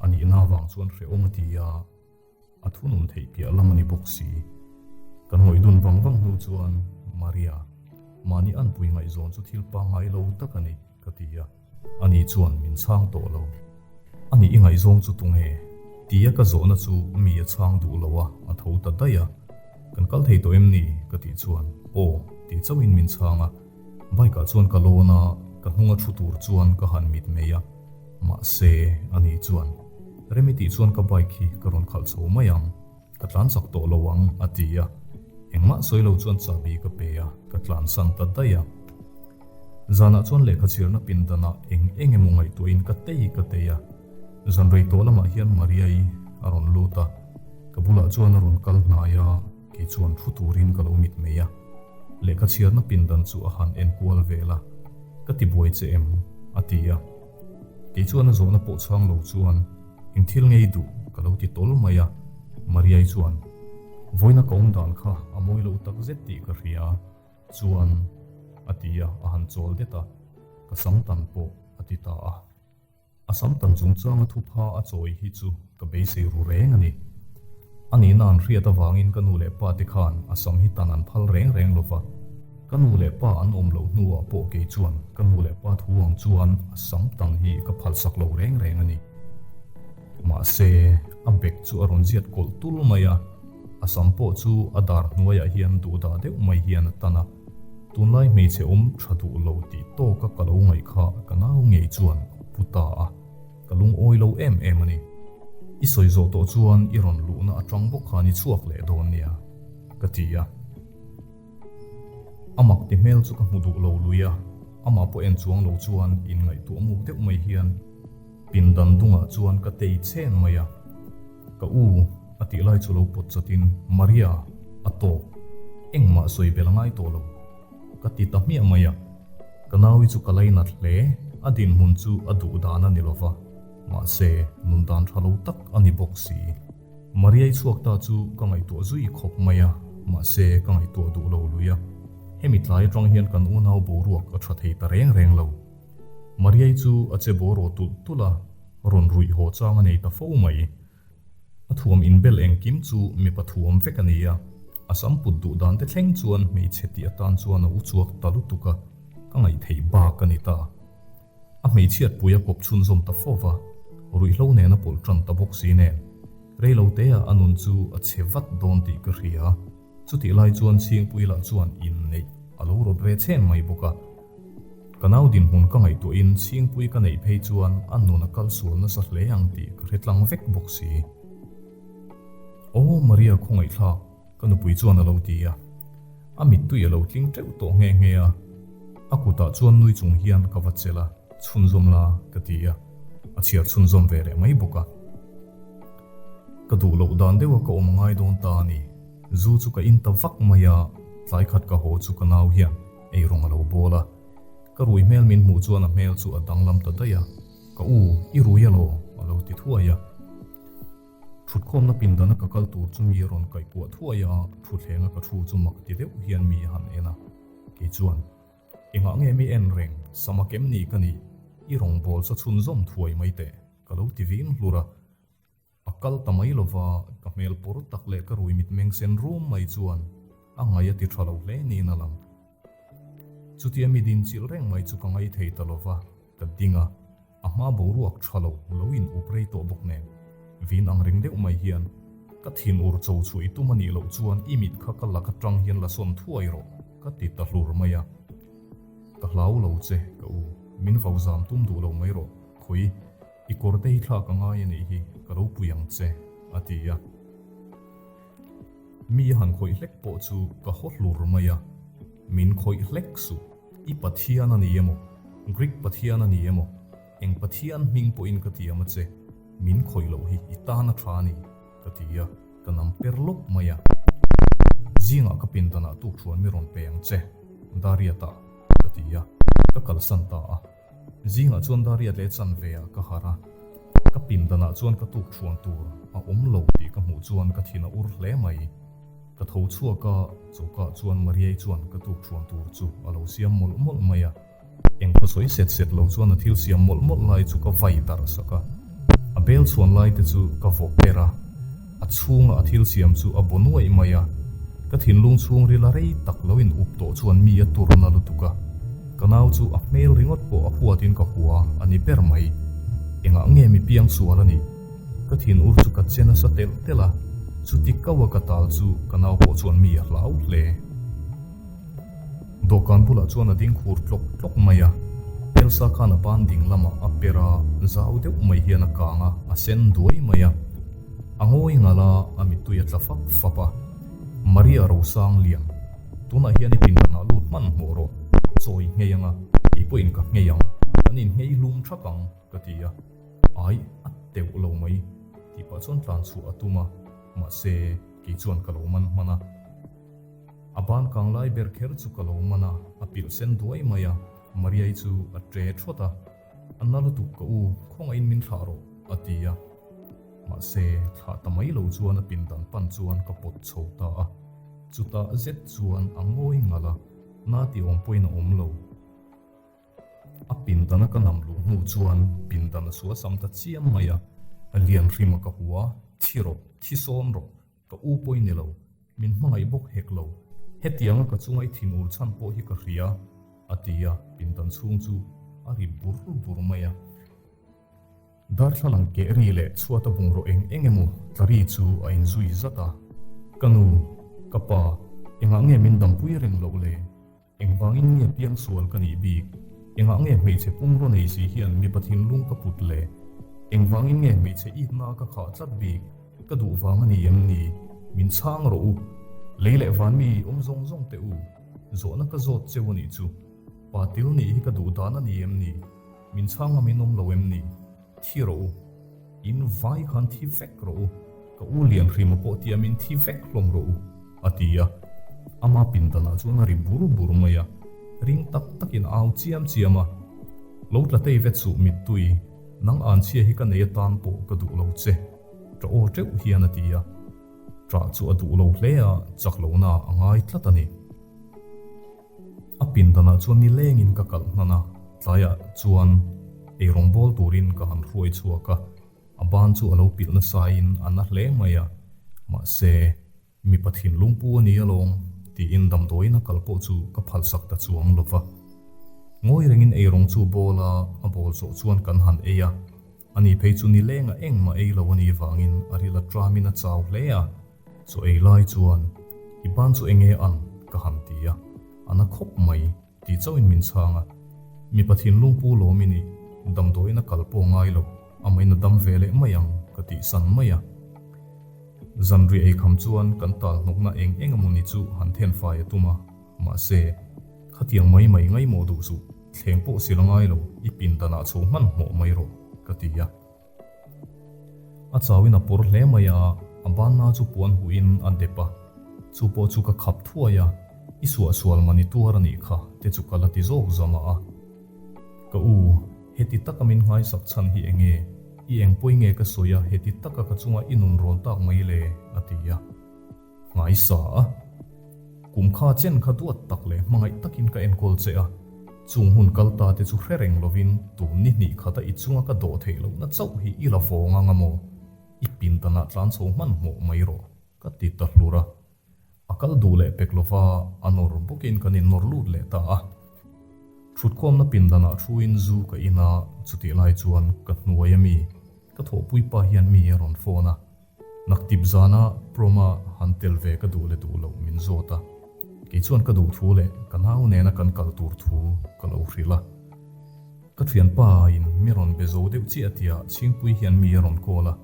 a nihna avang chuan hrehawm a ti a. A thunun theih piah lam a ni bawk si. Kan ngawih dun vang vang hnu chuan, Maria, mahni anpui ngaihzawn chu thil pangngai lo tak a ni, ka ti a. Ani chuan min chhang tawh lo. Ani i ngaihzawng chu tunge? Tia ka zawhna chu mi a chhang duh lo a, a tho ta daih a. Kan kal thei tawh em ni? ka tih chuan, Aw, tih chauhin min chhang a. Bike ah chuan ka lawn a, ka hnunga thu tur chuan ka han mit mai a. Mahse, ani chuan, Remi tih chuan ka bike hi ka rawn khalh chho mai ang, ka tlan chak tawh lo ang, a ti a. Engmah sawi lo chuan chahbi ka pe a, ka tlansan ta daih a. Zanah chuan lehkha chhirna pindanah eng eng emaw ngaihtuahin ka tei ka tei a. Zan rei tawh lamah hian Maria-i a rawn lut a, ka bulah chuan a rawn kal hnai a. Kei chuan thu turin ka lo mitmei a. Lehkha chhiarna pindan chu a han en kual vel a, Ka ti buai che em? a ti a. Kei chuan a zawhna pawh chhang lo chuan, Eng thil ngei duh? ka lo ti tawl mai a. Mariai chuan, Vawiina ka awm dan kha a mawi lo tak zet tih ka hria chuan a ti a, a han chawl det a, Ka sam tan pawh a ti ta a. A sam tan chungchanga thupha a chawi hi chu ka beisei ru reng a ni. A nihna an hriat avangin ka nu leh pa te khan a sam hi tan an phal reng reng lo va. Ka nu leh pa an awm loh hnuah pawh kei chuan ka nu leh pa thu ang chuan a sam tan hi ka phalsak lo reng reng a ni. Mahse, a bek chu a rawn ziat kawlh tul mai a, a sam pawh chu a dar hnuaiah hian duhdah deuh mai hian a tan a. Tunlai hmeichhe awm tha duh lo tih tawka ka lo ngaih kha ka nau ngei chuan a pu ta a, ka lungawi lo em em a ni. I sawi zawh tawh chuan i rawn luhna atang bawk khan i chhuak leh dawn nia, ka ti a. A mak ti hmel chu ka hmu duh lo lui a, amah pawh en chuang lo chuan inngaihtuah muk deuh mai hian pindan dungah chuan ka tei chen mai a. Ka u, a tih lai chu lo pawt chatin, Maria, a tawk. Engmah sawi bel a ngai tawh lo. Ka ti ta hmiah mai a. Ka naui chu ka lainat hle, a dinhmun chu a duh dan a ni lo va, mahse, nun dan tha lo tak a ni bawk si. Mariai chhuak ta chu ka ngaihtuah zui khawp mai a, mahse, ka ngaihtuah duh lo lui a. Hemi tlai atang hian kan unau boruak a tha thei ta reng reng lo. Mariai chu a che bawraw tulh tulh a, rawn ruih haw chang a nei ta fo mai. A thuam inbel engkim chu mipa thuam vek a ni a, a sam put duh dan te thleng chuan hmeichhe tih atan chuan a u chhuak ta lutuk a, ka ngaihtheih bak a ni ta. A hmeichhiatpui a kawp chhunzawm ta fo va, ruihhlo nen a pawlh tan ta bawk si nen. Reiloteah a nun chu a chhe vat dawn tih ka hria. Chutih lai chuan Chhingpui lah chuan inneih a lo rawt ve chhen mai bawk a. Ka nau dinhmun ka ngaihtuahin Chhingpui ka neih phei chuan a nun a kal sual nasa hle ang tih ka hre tlang vek bawk si. Aw Maria khawngaihthlak, ka nupui chuan a lo ti a. A mittui a lo tling teuh tawh nghe nghe a. A kutah chuan nui chung hian ka va chelh a, chhunzawm la ka ti a. A chhiar chhunzawm ve leh mai bawk a. Ka duh loh dan deuha ka awm ngai dawn ta a ni. Zu chu ka in ta vak mai a, tlai khat ka haw chu ka nau hian ei rawng a lo bawl a. Ka rui hmel min hmuh chuan a hmel chu a danglam ta daih a, Ka u, i rui alaw? a lo ti thuai a. Thutkhawmna pindana ka kal tur chu mi a rawn kaihkuah thuai a, thuthlenga ka thu chu mak ti deuh hian mi a han en a. Kei chuan, Engah nge mi en reng, sama kem ni ka nih, i rawngbawl sa chhunzawm thuai mai teh, ka lo ti vin hlur a. A kal ta mai lova, ka hmel pawr tak leh ka rui mitmeng sen rum mai chuan a ngaih a ti tha lo hle niin a lang. Chutia mi din chilh reng mai chu ka ngai thei ta lova, ka ding a, a hma boruak tha lo lo in up rei tawh bawk nen, vin ang reng deuh mai hian ka thin ur cho chhuah i tum a nih loh chuan i mit kha ka lak atang hian la sawn thuai rawh ka ti ta hlur mai a. Ka hlau lo che ka u, min vau zam tum duh lo mai rawh, khawi. I kawr te hi thlak a ngai a nih hi, ka lo pui ang che, a ti a. Mi a han khawih hlek pawh chu ka haw hlur mai a, Min khawih hlek suh, i Pathian a ni emaw, Greek Pathian a ni emaw, eng Pathian hming pawhin ka tiam a che, min khawih loh hi i tan a tha a ni, ka ti a, ka nam per lawp mai a. Zingah ka pindanah tukthuan mi rawn pe ang che, Dariata, ka ti a, ka kalsan ta a. Zingah chuan Dariat leh chanve ah ka harh a, ka pindanah chuan ka tuk thuan tur a awm lo tih ka hmuh chuan ka thin a ur hle mai. Ka tho chhuak a, choka chuan Mariai chuan ka tuk thuan tur chu a lo siam mawlh mawlh mai a. Eng khaw sawi set set lo chuan a thil siam mawlh mawlh lai chu ka vai darh sak a, a bel chhuan lai te chu ka vaw per a. A chhunga a thil siam chu a baw nuaih mai a, ka thinlung chhungril a rei tak lo in up tawh chuan mi a tur na lutuk a, ka nau chu a hmel ringawt pawh a huatin ka hua a ni ber mai. Engah nge mi piang sual a nih? Ka thin ur chu ka che nasa telh telh a, chuti kau a ka tal chu ka nau pawh chuan mi a hlau hle. Dawhkan bulah chuan a ding khur tlawk tlawk mai a, Elsa khan a ban ding lamah a per a, zau deuh mai hian a kang a, a sen duai mai a. A ngawi ngal a, a mittui a tla fap fap a. Maria Rosang lian, tunah hian i pindanah lut hman hmawh rawh, chawi nghei anga, kei pawhin ka nghei ang, kan innghei hlum thak ang, ka ti a. Ai, a teuh lo mai, tih pah chuan tlan chhuah a tum a, mahse, kei chuan ka lo man hman a. A ban kang lai ber kher chu ka lo man a, a pilh sen duai mai a, Mariai chu a ṭe ṭhawt a. A na lutuk ka u, khawngaihin min thlah rawh, a ti a. Mahse, thlah ta mai lo chuan a pindan pan chuan ka pawt chho ta a. Chutah zet chuan a ngawi ngalh a, na ti awm pawhin a awm lo. A pindana ka nam luh hnu chuan pindan a suasam ta chiam mai a, a lian hrim a ka hua, thi rawh, thi sawn rawh, ka u pawhin ni lo, min hmangaih bawk hek lo, hetianga ka chunga i thinur chhan pawh hi ka hria, a ti a, pindan chhung chu a ri bur bur mai a. Darthlalang keh ri leh chhuata bungraw eng eng emaw tla ri chu a inzui zat a, Ka nu, ka pa, engah nge min dampui reng loh le? Engvangin nge piangsual ka nih bik? Engah nge hmeichhe pumraw nei si hian mipa thinlung ka put le? Engvangin nge hmeichhe itna ka khah tlat bik? Ka duh vang a ni em ni? Min chhang rawh u. Lei leh van mi awm zawng zawng teh u. Zawhna ka zawt cheu a nih chu. Pa til nih hi ka duh dan a ni em ni? Min chhang a min awm lo em ni? Thi rawh u. In vai khan thi vek rawh u. Ka u lian hrima pawh tia min thi vek hlawm rawh u, a ti a. Ama pindanah chuan a ri bur bur mai a. Ring tak takin a au chiam chiam a. Lo tla tei vet suh mittui, nang anchhia hi ka nei atan pawh ka duh lo che, ṭa aw ṭeuh hian a ti a. Ṭah chu a duh lo hle a, chak lohna a ngai tlat a ni. A pindanah chuan ni lengin ka kalh hnan a, tlaiah chuan eirawng bawl turin ka han hruai chhuak a, a ban chu a lo pilh nasain a na hle mai a, mahse, mipa thinlung pu a ni alawm tiin damdawiin a kal pawh chu ka phalsak ta chuang lo va. Ngawi rengin eirawng chu bawl a, a bawl zawh chuan kan han ei a, ani phei chu ni lenga engmah ei lo a nih vangin a ril a tramin a chau hle a. Chaw ei lai chuan, I ban chu enge an? ka han ti a, a na khawp mai tih chauhin min chhang a. Mipa thinlung pu lawm i nih, damdawiin a kal pawh ngai lo, amahin a dam ve leh mai ang ka tih san mai a. Zanriah ei kham chuan kan tal hnawkna eng eng emaw ni chu han then fai a tum a, mahse, khatiang mai mai ngaimawh duh suh, thleng pawh sil a ngai lo, i pindanah chho hmanhmawh mai rawh ka ti a. A chauin a pawr hle mai a, a banna chu puan huhin a dep a, chu pawh chu ka khap thuai a, i suahsual man i tuar a nih kha te chu ka la ti zawk zam a. Ka u, heti taka min nghaisak chhan hi enge? I engpawi nge ka sawi a heti taka ka chunga i nun rawn tak mai le? a ti a. Ngaisa a. Kum kha chen kha duat tak leh hmangaih takin ka enkawl che a, chung hun kal ta te chu hre reng lovin tun ni hnih khata i chunga ka dawh theih lohna chauh hi i la vawng ang a maw? I pindanah tlan chho hmanhmawh mai rawh, ka ti ta hlur a. A kal duh leh pek lova a nawr bawkin kan innawr lut leh ta a. Thutkhawmna pindanah thuin zu ka in a, chutih lai chuan ka hnuai a mi, ka thawhpui pa hian mi a rawn phone a. Naktip zana prom-a han tel ve ka duh leh duh loh min zawt a, kei chuan ka duh thu leh ka nau nena kan kal tur thu ka lo hrilh a. Ka thianpa in mi rawn be zo deuh chiah tia Chhingpui hian mi a rawn call a,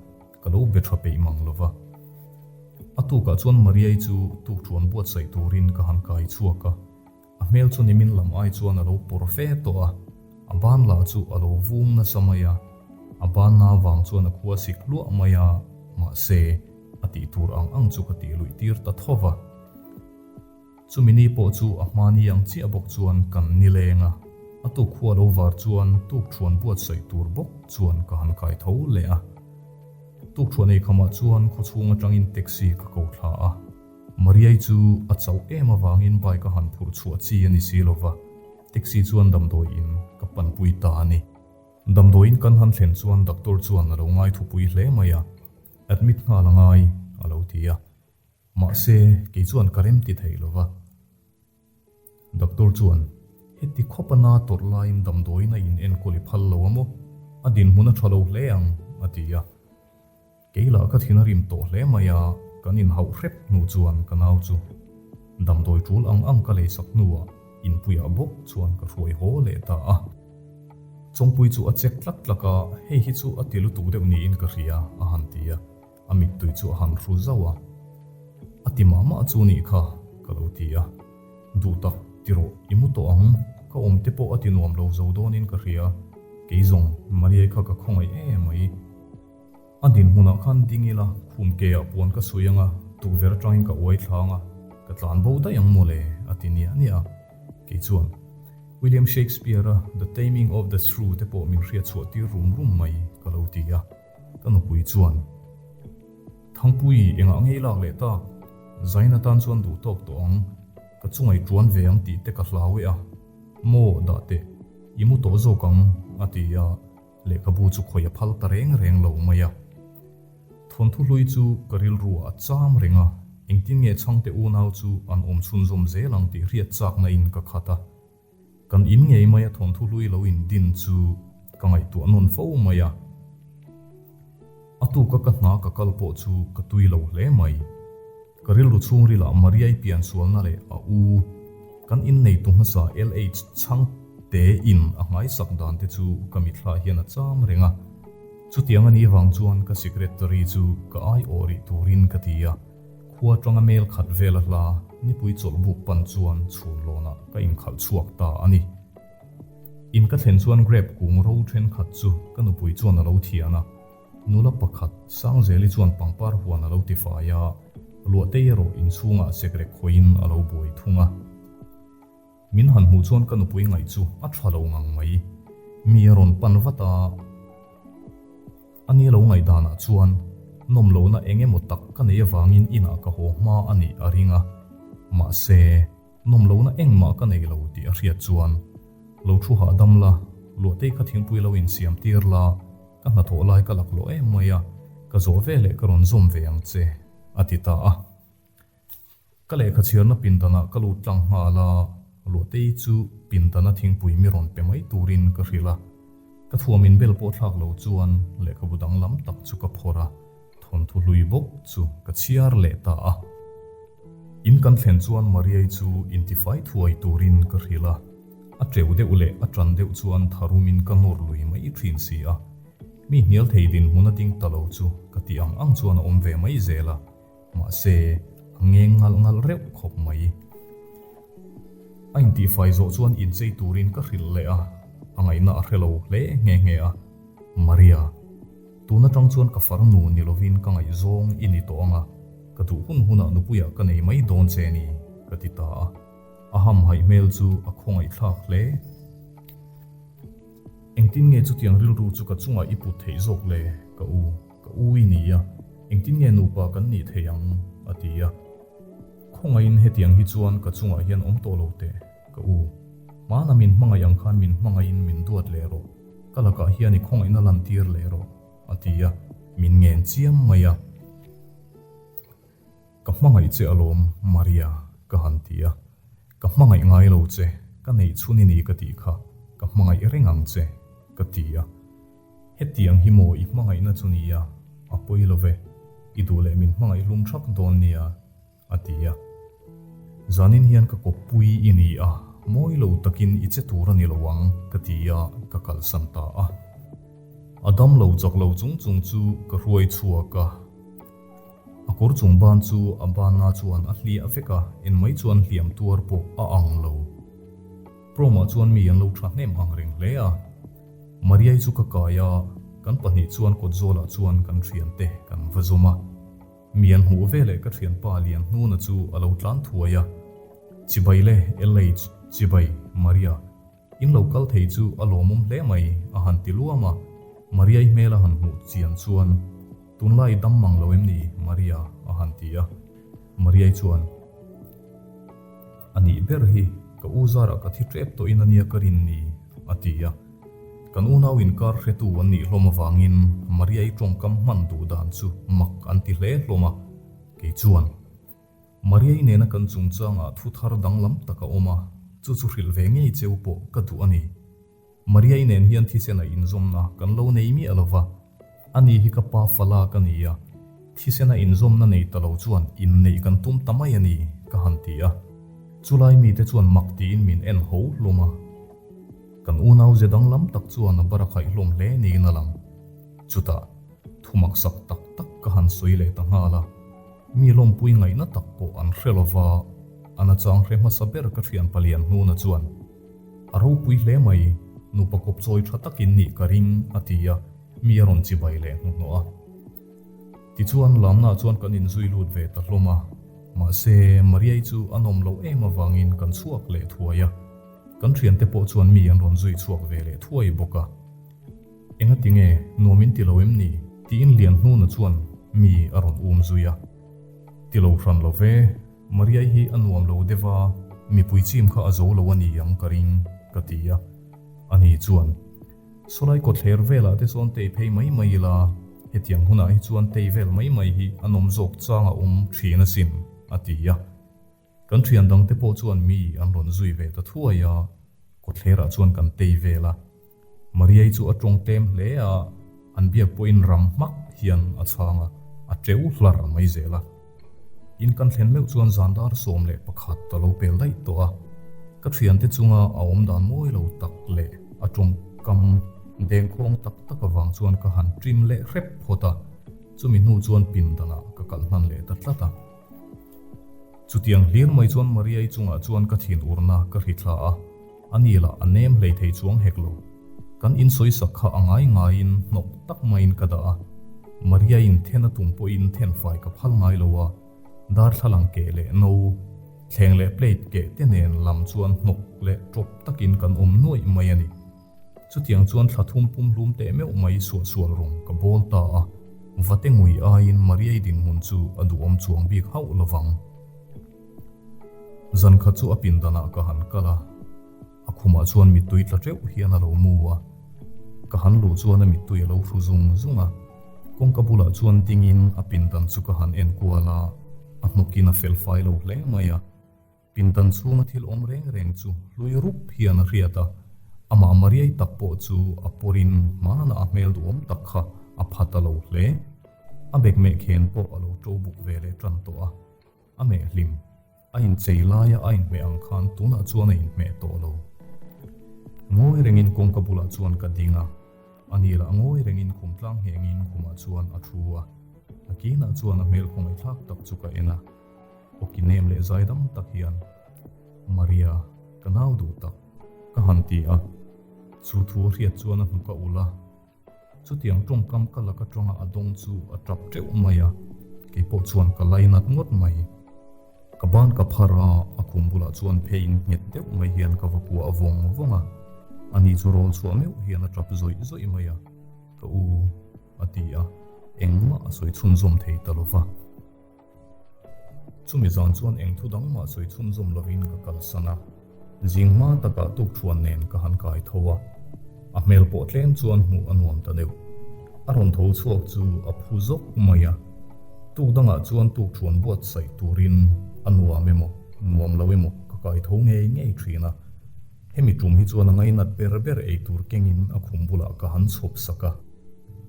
ka lo be tha peih mang lo va. A tukah chuan Mariai chu tukthuan buatsaih turin ka han kai chhuak a. A hmel chu nimin lam ai chuan a lo pawr fe tawh a, a ban lah chu a lo vung nasa mai a, a banna vang chuan a khua sik hluah mai a, mahse, a tih tur ang ang chu ka tih luih tir ta tho va. Chumi ni pawh chu a hmani ang chiah bawk chuan kan nileng a, a tuk khua lo var chuan tuk thuan buatsaih tur bawk chuan ka han kai tho leh a. Tuk thuan ei khamah chuan khawchhung atangin taxi ka ko thla a. Mariai chu a chauh em avangin bike a han phurh chhuah chi a ni si lo va, taxi chuan damdawi in ka panpui ta a ni. Damdawi in kan han thlen chuan doctor chuan a lo ngai thupui hle mai a, admit nghal a ngai a lo ti a. Mahse, kei chuan ka rem ti thei lo va. Doctor chuan, Heti khawp a na tawrh laiin damdawiin a in enkawl i phal lo a maw? A dinhmun a tha lo hle ang, a ti a. Kei lah ka thin a rim tawh hle mai a, kan inhauh hrep hnu chuan ka nau chu damdawi tul ang ang ka leisak hnuah inpuiah bawk chuan ka hruai haw leh ta a. Chawngpui chu a chek tlak tlak a, hei hi chu a ti lutuk deuh niin ka hria, a han ti a, a mittui chu a han hru zauh a. A ti mah mah chu nih kha, ka lo ti a. Duh tak, ti rawh, i mu tawh ang, ka awm te pawh a ti nuam lo zo dawnin ka hria, kei zawng Mariai kha ka khawngaih em mai. A dinhmunah khan ding ila, khum ke ah puan ka suih anga, tukverh atangin ka uai thla anga. Ka tlan bo daih ang maw le? a ti niah niah a. Kei chuan, William Shakespeare-a The Taming of the Shrew te pawh min hriat chhuah tir rum rum mai, ka lo ti a. Ka nupui chuan, Thangpui, engah ngei lak leh tak? Zaina tan chuan duh tawk tawh ang, ka chungaih tuan ve ang tih te ka hlau e a. Maw, dah teh, i mu tawh zawk ang, a ti a. Lehkhabu chu khawi a phal ta reng reng lo mai a. Thawnthu hlui chu ka rilru ah a cham reng a, engtin nge chhangte unau chu an awm chhunzawm zel ang tih hriat chakna in ka khat a. Kan in ngei mai a thawnthu hlui lo in din chu ka ngaihtuah nawn fo mai a. A tuka ka hna ka kal pawh chu ka tui lo hle mai. Ka rilru chhungrilah Mariai piansualna leh a u, kan inneitu hmasa LH Chhangte in a nghaisak dan te chu ka mitthla hian a cham reng a. Chutiang a nih vang chuan ka secretary chu ka aiawh rih turin ka ti a, khua atanga mail khat vel a hla nipui chawlhbuk pan chuan chhunlawnah ka inkhalh chhuak ta a ni. In ka thlen chuan grape kung ro thenkhat chu ka nupui chuan a lo thian a. Nula pakhat, Sangzeli chuan pangpar huan a lo ti fai a, Luahtei erawh inchhungah sekrek khawiin a lo buai thung a. Min han hmuh chuan ka nupui ngaih chu a tha lo ngang mai. Mi a rawn pan vat a, a ni lo ngaihdanah chuan nawm lohna eng emaw tak ka nei avangin inah ka haw hma a nih a ring a, mahse, nawm lohna engmah ka nei lo tih a hriat chuan lo thu hahdam la, Luahtei kha thingpui lo insiam tir la, Ka hnathawh lai ka laklawh em mai a, ka zawh ve leh ka rawn zawm ve ang che, a ti ta a. Ka lehkha chhiarna pindanah ka lut tlang nghal a, Luahtei chu pindana thingpui mi rawn pe mai turin ka hrilh a. Ka thuam inbel pawh thlak lo chuan lehkhabu danglam tak chu ka phawrh a, thawnthu hlui bawk chu ka chhiar leh ta a. In kan thlen chuan Mariai chu intifai thuai turin ka hrilh a, a teuh deuh leh a tan deuh chuan tharumin ka nawr lui mai thin si a. Mi hnial thei dinhmun a ding ta lo chu ka ti ang ang chuan a awm ve mai zel a, mahse a ngeng ngalh ngalh reuh khawp mai. A intihfai zawh chuan inchei turin ka hrilh leh a, a ngaihna a hre lo hle nghe nghe a. Maria, tun atang chuan ka farnu ni lovin ka ngaihzawng i ni tawh ang a, ka duh hun hunah nupuiah ka nei mai dawn che ni, ka ti ta a. A hamhaih hmel chu a khawngaihthlak hle. Engtin nge chutiang rilru chu ka chungah i put theih zawk le, ka u, ka u i ni a, engtin nge nupa kan nih theih ang? a ti a. Khawngaihin hetiang hi chuan ka chungah hian awm tawh lo teh, ka u. Hmana min hmangaih ang khan min hmangaihin min duat leh rawh, ka lakah hian i khawngaihna lantir leh rawh, a ti a, min ngen chiam mai a. Ka hmangaih che alawm, Maria, ka han ti a. Ka hmangaih ngai lo che, ka neih chhun i ni ka tih kha, ka hmangaih reng ang che, ka ti a. Hetiang hi maw i hmangaihna chu nia, a pawi lo ve, i duh leh min hmangaih hlum thak dawn nia, a ti a. Zanin hian ka kawppui i ni a, mawi lo takin i che tur a ni lo ang, ka ti a, ka kalsan ta a. A damlo chak lo chung chung chu ka hruai chhuak a. A kawr chung ban chu a banna chuan a hliah vek a, en mai chuan hliam tuar pawh a ang lo. Prom-ah chuan mi an lo thahnem ang reng hle a. Mariai chu ka kai a, kan pahnih chuan kawt zawlah chuan kan thiante kan va zawm a. Mi an hmuh veleh ka thianpa Lianhnuna chu a lo tlan thuai a. Chibai le, LH, Chibai, Maria. In lo kal thei chu a lawmawm hle mai, a han ti luam a. Mariai hmel a han hmuh chian chuan, Tunlai dam mang lo em ni, Maria? a han ti a. Mariai chuan, A nih ber hi, ka u zarah ka thi tep tawhin a nia ka rin ni, a ti a. Kan unau inkar hretu an nih hlawm avangin Mariai tawngkam hman duh dan chu mak an ti hle hlawm a. Kei chuan, Mariai nena kan chungchangah thu thar danglam tak a awm a, chu chu hrilh ve ngei cheu pawh ka duh a ni. Mariai nen hian thisen a inzawmna kan lo nei miah lo va, ani hi ka pa fala ka ni a, thisen a inzawmna nei ta lo chuan inneih kan tum ta mai a ni, ka han ti a. Chulai mite chuan mak tiin min en ho hlawm a. Kan unau ze danglam tak chuan a barakhaih hlawm hle niin a lang. Chutah, thu maksak tak tak ka han sawi leh ta nghal a. Mi lawmpui ngaihna tak pawh an hre lo va, a nachang hre hmasa ber ka thian palian hnuna chuan, A ropui hle mai, nupa kawp chawi tha takin nih ka ring, a ti a, mi a rawn chibai leh hnuhnawh a. Tichuan, lamna chuan kan inzui lut ve ta hlawm a. Mahse, Mariai chu a nawm loh em avangin kan chhuak leh thuai a. Kan thiante pawh chuan mi an rawn zui chhuak ve leh thuai bawk a. Engati nge nuam in ti lo em ni? Tiin Lianhnuna chuan mi a rawn um zui a. Ti lo hran lo ve, Mariai hi a nuam lo deuh a, mipui chim kha a zo lo a ni ang ka ring, ka ti a. Ani chuan, Sawlai kawtthler velah te chuan tei phei mai mai ila, hetiang hunah hi chuan tei vel mai mai hi a nawm zawk chang a awm thin asin, a ti a. Kan thian dangte pawh chuan mi an rawn zui ve ta thuai a, kawtthlerah chuan kan tei vel a. Mariai chu a tawng tlem hle a, an biak pawhin ram hmak hian a chhang a, a teu hlar mai zel a. In kan thlen meuh chuan zan dar 11 a lo pel daih tawh a, ka thiante chunga a awm dan mawi lo tak leh a tawngkam dengkhawng tak tak avang chuan ka han trim leh hrep phawt a, chumi hnu chuan pindanah ka kalh hnan leh ta tlat a. Chutiang hlir mai chuan Mariai chungah chuan ka thin urna ka hri thla a, a ni lah a nem hlei thei chuang hek lo. Kan insawisak kha a ngai ngaiin hnawk tak maiin ka dah a, Mariaiin then a tum pawhin then fai ka phal ngai lo a, darthlalang keh leh no, thleng leh plate keh te nen lam chuan hnawk leh tawp takin kan awm nuaih mai a ni. Chutiang chuan thla thum pum hlum teh meuh mai suahsual rawng ka bawl ta a, vate ngui aiin Mariai dinhmun chu a duhawm chuang bik hauh lovang. Zan khat chu a pindanah ka han kal a, a khumah chuan mittui tla teuh hian a lo mu a, ka han luh chuan a mittui a lo hru zung zung a, kawngka bulah chuan dingin a pindan chu ka han en kual a, a hnawkin a felfai lo hle mai a. Pindan chhunga thil awm reng reng chu hlui rup hian a hriat a, amah Mariai tak pawh chu a pawrin hmanah a hmel duhawm tak kha a pha ta lo hle. A bekmeh khen pawh a lo to buk ve leh tan tawh a, a meh hlim. A inchei laia a inhmeh ang khan tunah chuan a inhmeh tawh lo. Ngawi rengin kawngka bulah chuan ka ding a, ani lah ngawi rengin khum tlang nghengin khumah chuan a thu a, a kinah chuan a hmel khawngaihthlak tak chu ka en a. Awki nem leh zai dam tak hian, Maria, ka nau duh tak, ka han ti a. Chu thu a hriat chuan a hnuk a ulh a. Chutiang tawngkam ka lak atanga a dawng chu a tap teuh mai a, kei pawh chuan ka lainat ngawt mai. Ka ban ka phar a, a khum bulah chuan pheiin nghet deuh mai hian ka va kuah vawng vawng a. Ani chu rawl chhuah meuh hian a tap zawih zawih mai a, Ka u, a ti a, engmah a sawi chhunzawm thei ta lo va. Chumi zan chuan eng thu dang mah sawi chhunzawm lovin ka kalsan a, zing hma takah tukthuan nen ka han kai tho a, a hmel pawh tlem chuan hmuh a nuam ta deuh. A rawn tho chhuak chu a phu zawk mai a, tuk dangah chuan tukthuan buatsaih turin a nuam emaw nuam lo emaw ka kai tho ngei ngei thin a, hemi tum hi chuan a ngainat ber ber ei tur kengin a khum bulah ka han chhawp sak a.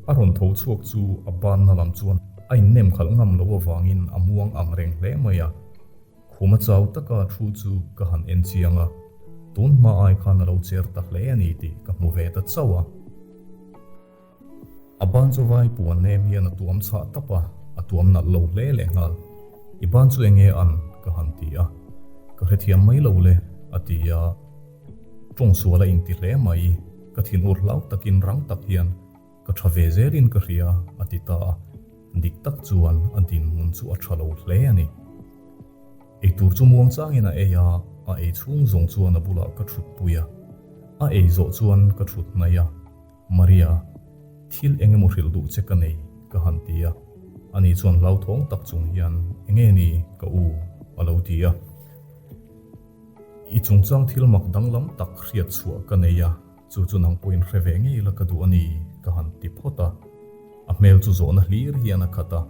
A rawn tho chhuak chu a banna lam chuan a innem khalh ngam loh avangin a muang ang reng hle mai a. Khuma chau taka thu chu ka han en chiang a, tun hma ai khan a lo cher ta hle a ni tih ka hmu ve ta chauh a. A ban chu vai puan nem hian a tuam chhah tap a, a tuam nalh lo hle lehnghal. I ban chu enge an? ka han ti a. Ka hrethiam mai lo le, a ti a. Tawng sual a inti hle mai, ka thinur hlau takin rang tak hian ka tha ve zelin ka hria a ti ta a, dik tak chuan a dinhmun chu a tha lo hle a ni. Eitur chu muang changin a ei a, a ei chhung zawng chuan a bulah ka thut pui a, a ei zawh chuan ka thut hnaih a, Maria, thil eng emaw hrilh duh che ka nei ka han ti a, ani chuan hlauthawng tak chung hian enge ni ka u a lo ti a. I chungchang thil mak danglam tak hriat chhuah ka nei a, chu chu nang pawhin hre ve ngei la ka duh a ni, ka han ti phawt a. A hmel chu zawhna hlir hian a khat a,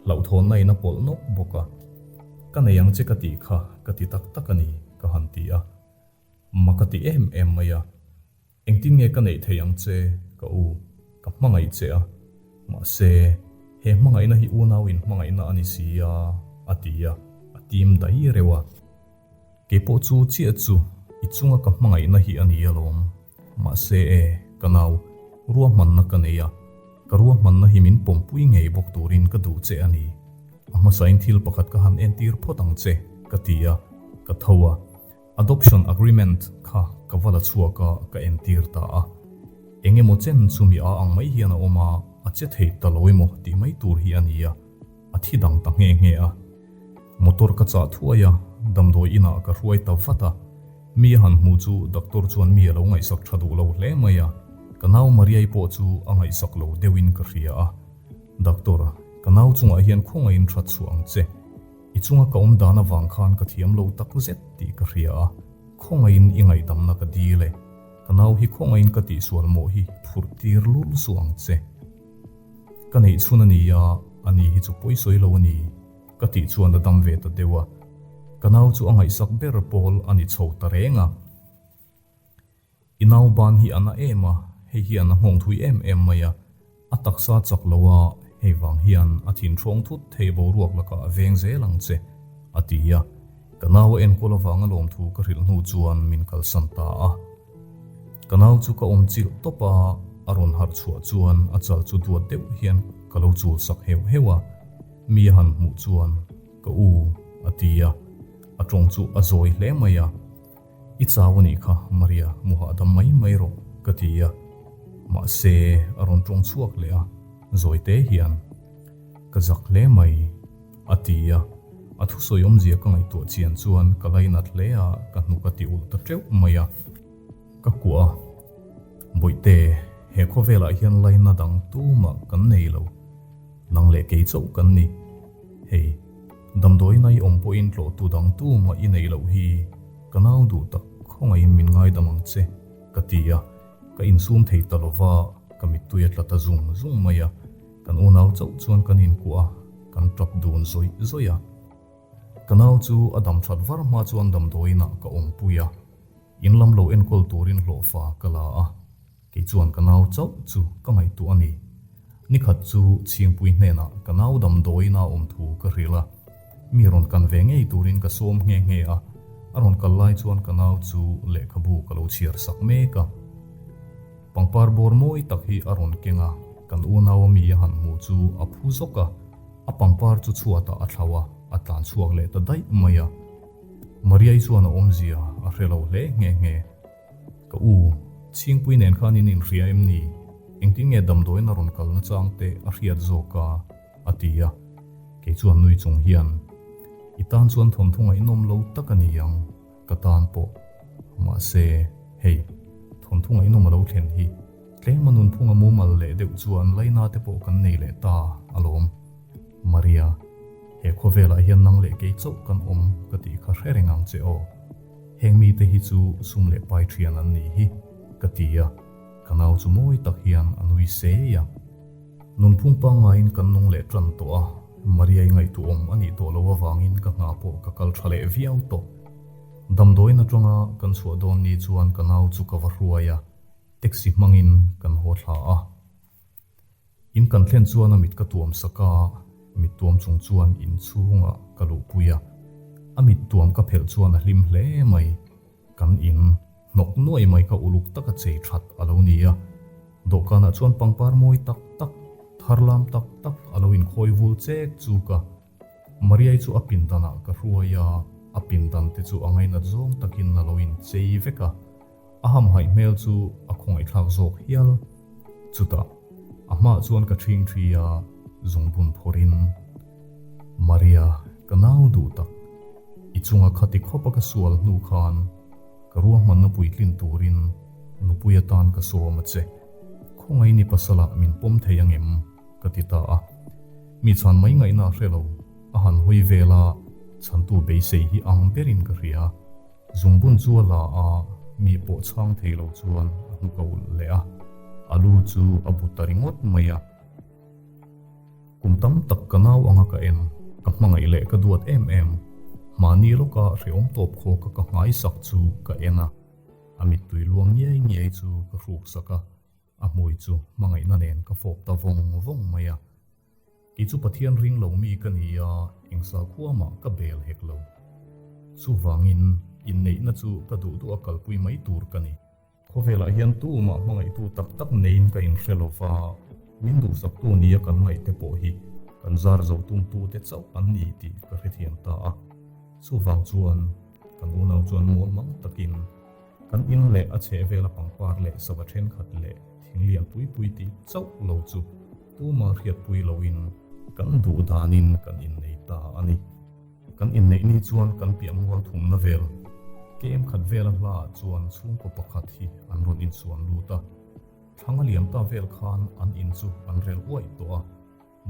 hlauhthawnna in a pawlh nawk bawk a. Ka nei ang che ka tih kha ka ti tak tak a ni, ka han ti a. Mak a ti em em mai a. Engtin nge ka neih thei ang che, ka u, ka hmangaih che a, mahse, he hmangaihna hi unau in hmangaihna a ni si a, a ti a, a tim dai reuh a. Kei pawh chu chiah chu i chunga ka hmangaihna hi a ni alawm, mahse e, ka nau, ruahmanna ka nei a, ka ruahmanna hi min pawmpui ngei bawk turin ka duh che a ni. A hmasain thil pakhat ka han entir phawt ang che, ka ti a, ka tho a. Adoption Agreement kha ka va la chhuak a, ka entir ta a. Eng emaw chen chu mi a ang mai hian a awm a, a che thei ta lo emaw tih mai tur hi a ni a, a thi dang ta nghe nghe a. Motor ka chah thuai a, damdawi inah ka hruai ta vat a. Mi a han hmu chu doctor chuan mi a lo ngaihsak tha duh lo hle mai a, ka nau Mariai pawh chu a ngaihsak lo deuhin ka hria a. Doctor, ka nau chungah hian khawngaihin that chhuah ang che. I chunga ka awm dan avang khan ka thiam lo tak zet tih ka hria a, khawngaihin i ngaihdamna ka dil e. Ka nau hi khawngaihin ka tihsual mawh hi phurh tir lul suh ang che. Ka neih chhun a ni a, a ni hi chu pawisawi lo a ni, ka tih chuan a dam ve ta deuh a. Ka nau chu a ngaihsak ber pawl a ni chho ta reng a. I nau ban hi a na em a, hei hian a nghawng thui em em mai a, a taksa chak lo a, hei vang hian a thin ṭhawng thut thei boruak lakah a veng zel ang che, a ti a. Ka nau a enkawl avanga lawmthu ka hrilh hnu chuan min kalsan ta a. Ka nau chu ka awm chilh tawp a, a rawn harh chhuah chuan a chal chu duat deuh hian ka lo chul sak heuh heuh a, mi a han hmuh chuan ka u a ti a, a tawng chu a zawi hle mai a. I chau a nih kha Maria, mu hahdam mai mai rawh ka ti a, mahse a rawn tawng chhuak leh a, zawi te hian ka zak hle mai. A ti a, a thusawi awmzia ka ngaihtuah chian chuan ka lainat hle a, ka hnuk a ti ulh ta teuh mai a. Ka kuah a, Bawihte, he khawvelah hian laina dang tumah kan nei lo. Nang leh kei chauh kan ni. Hei, damdawiin a i awm pawhin tlawhtu dang tumah i neih loh hi ka nau duh tak khawngaihin min ngaidam ang che, ka ti a, ka insum thei ta lova ka mittui a tla ta zung zung mai a. Kan unau chauh chuan kan inkuah a, kan tap dun zawih zawih a. Ka nau chu a dam that var hma chuan damdawiinah ka awmpui a, in lam lo enkawl turin hlawhfa ka la a, kei chuan ka nau chauh chu ka ngaihtuah a ni. Nikhat chu Chhingpui hnenah ka nau damdawiina awm thu ka hrilh a, mi rawn kan ve ngei turin ka sawm nghe nghe a, a rawn kal lai chuan ka nau chu lehkhabu ka lo chhiar sak mek a. Pangpar bawr mawi tak hi a rawn keng a, kan unau a mi a han hmu chu a phu zawk a, a pangpar chu chhuatah a thlau a, a tlan chhuak leh ta daih mai a. Mariai chuan a awmzia a hre lo hle nghe nghe. Ka u, Chhingpui nen khan in inhria em ni? Engtin nge damdawiin a rawn kal nachang te a hriat zawk a? a ti a. Kei chuan nui chung hian, I tan chuan thawnthu ngaihnawm lo tak a ni ang. Ka tan pawh. Mahse, hei, thawnthu ngaihnawm a lo thlen hi. Tlema nunphunga mumal leh deuh chuan laina te pawh kan nei leh ta alawm. Maria, he khawvelah hian nang leh kei chauh kan awm ka tih kha hre reng ang che aw. Heng mite hi chu sum leh pai thian an nih hi, ka ti a, ka nau chu mawi tak hian a nui sei a. Nunphung pangngaiin kan nung leh tan tawh a, Maria-i ngaihtuahawm a nih tawh loh avangin ka hna pawh ka kal tha leh viau tawh. Damdawiin atanga kan chhuah dawn ni chuan ka nau chu ka va hruai a, taxi hmangin kan haw thla a. In kan thlen chuan a mit ka tuam sak a, mit tuam chung chuan in chhungah ka luhpui a. A mit tuam ka phelh chuan a hlim hle mai. Kan in hnawk nuai mai kha uluk taka chei that a lo ni a, dawhkanah chuan pangpar mawi tak tak, tharlam tak tak a lo inkhawi vul chek chuk a. Mariai chu a pindanah ka hruai a, a pindan te chu a ngainat zawng takin a lo inchei vek a, a hamhaih hmel chu a khawngaihthlak zawk hial. Chutah, a hmaah chuan ka ṭhing ṭhi a, zungbun phawrhin, Maria, ka nau duh tak, i chunga khati khawpa ka sual hnu khan ka ruahmanna puitlin turin nupui atan ka sawm a che. Khawngaih ni pasalah min pawm thei angem? ka ti ta a. Mi chhan mai ngaihna a hre lo, a han hawi vel a, chhantu beisei hi ang berin ka hria. Zungbun chu a la a, mi pawh chhang thei lo chuan a hnuk a ulh leh a, a lu chu a bu ta ringawt mai a. Kum tam tak ka nau anga ka en, ka hmangaih leh ka duat em em, mahni lawka hrehawm tawp khawka ka nghaisak chu ka en a, a mittui luang ngiai ngiai chu ka hruksak a, a hmui chu hmangaihna nen ka fawp ta vawng vawng mai a. Kei chu Pathian ring lo mi ka ni a, eng sakhua mah ka bel hek lo. Chuvangin inneihna chu ka duh duh a kalpui mai tur ka ni. Khawvelah hian tumah hmangaihtu tak tak neiin ka inhre lo va, min duhsaktu nia kan ngaihte pawh hi kan zar zo tumtute chauh an ni tih ka hrethiam ta a. Chuvang chuan kan unau chuan mawl mang takin kan in leh a chhehvela pangpar leh sava thenkhat leh thing lian pui pui tih chauh lo chu tumah hriatpui loin kan duh danin kan innei ta a ni. Kan inneih ni chuan kan piah mual thumna vel kem khat vela hlaah chuan chhungkaw pakhat hi an rawn insuan lut a. Thlang a liam ta vel khan an in chu an rel uaih tawh a.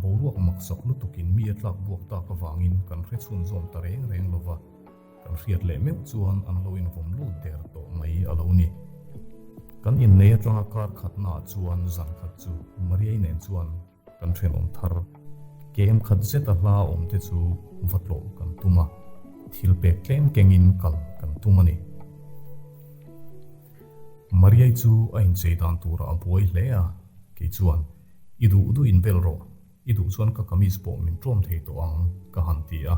Boruak maksak lutukin mi a tlak buak tak avangin kan hre chhunzawm ta reng reng lo va, kan hriat leh meuh chuan an lo invawm lut der tawh mai a lo ni. Kan innei atanga kar khatnaah chuan zan khat chu Mariai nen chuan kan thenawm thar kem khat zeta hla awm te chu va tlawh kan tum a, thil pek tlem kengin kal kan tum a ni. Mariai chu a inchei dan turah a buai hle a, kei chuan I duh duh in bel rawh, i duh chuan ka kamis pawh min ṭawm thei tawh ang, ka han ti a.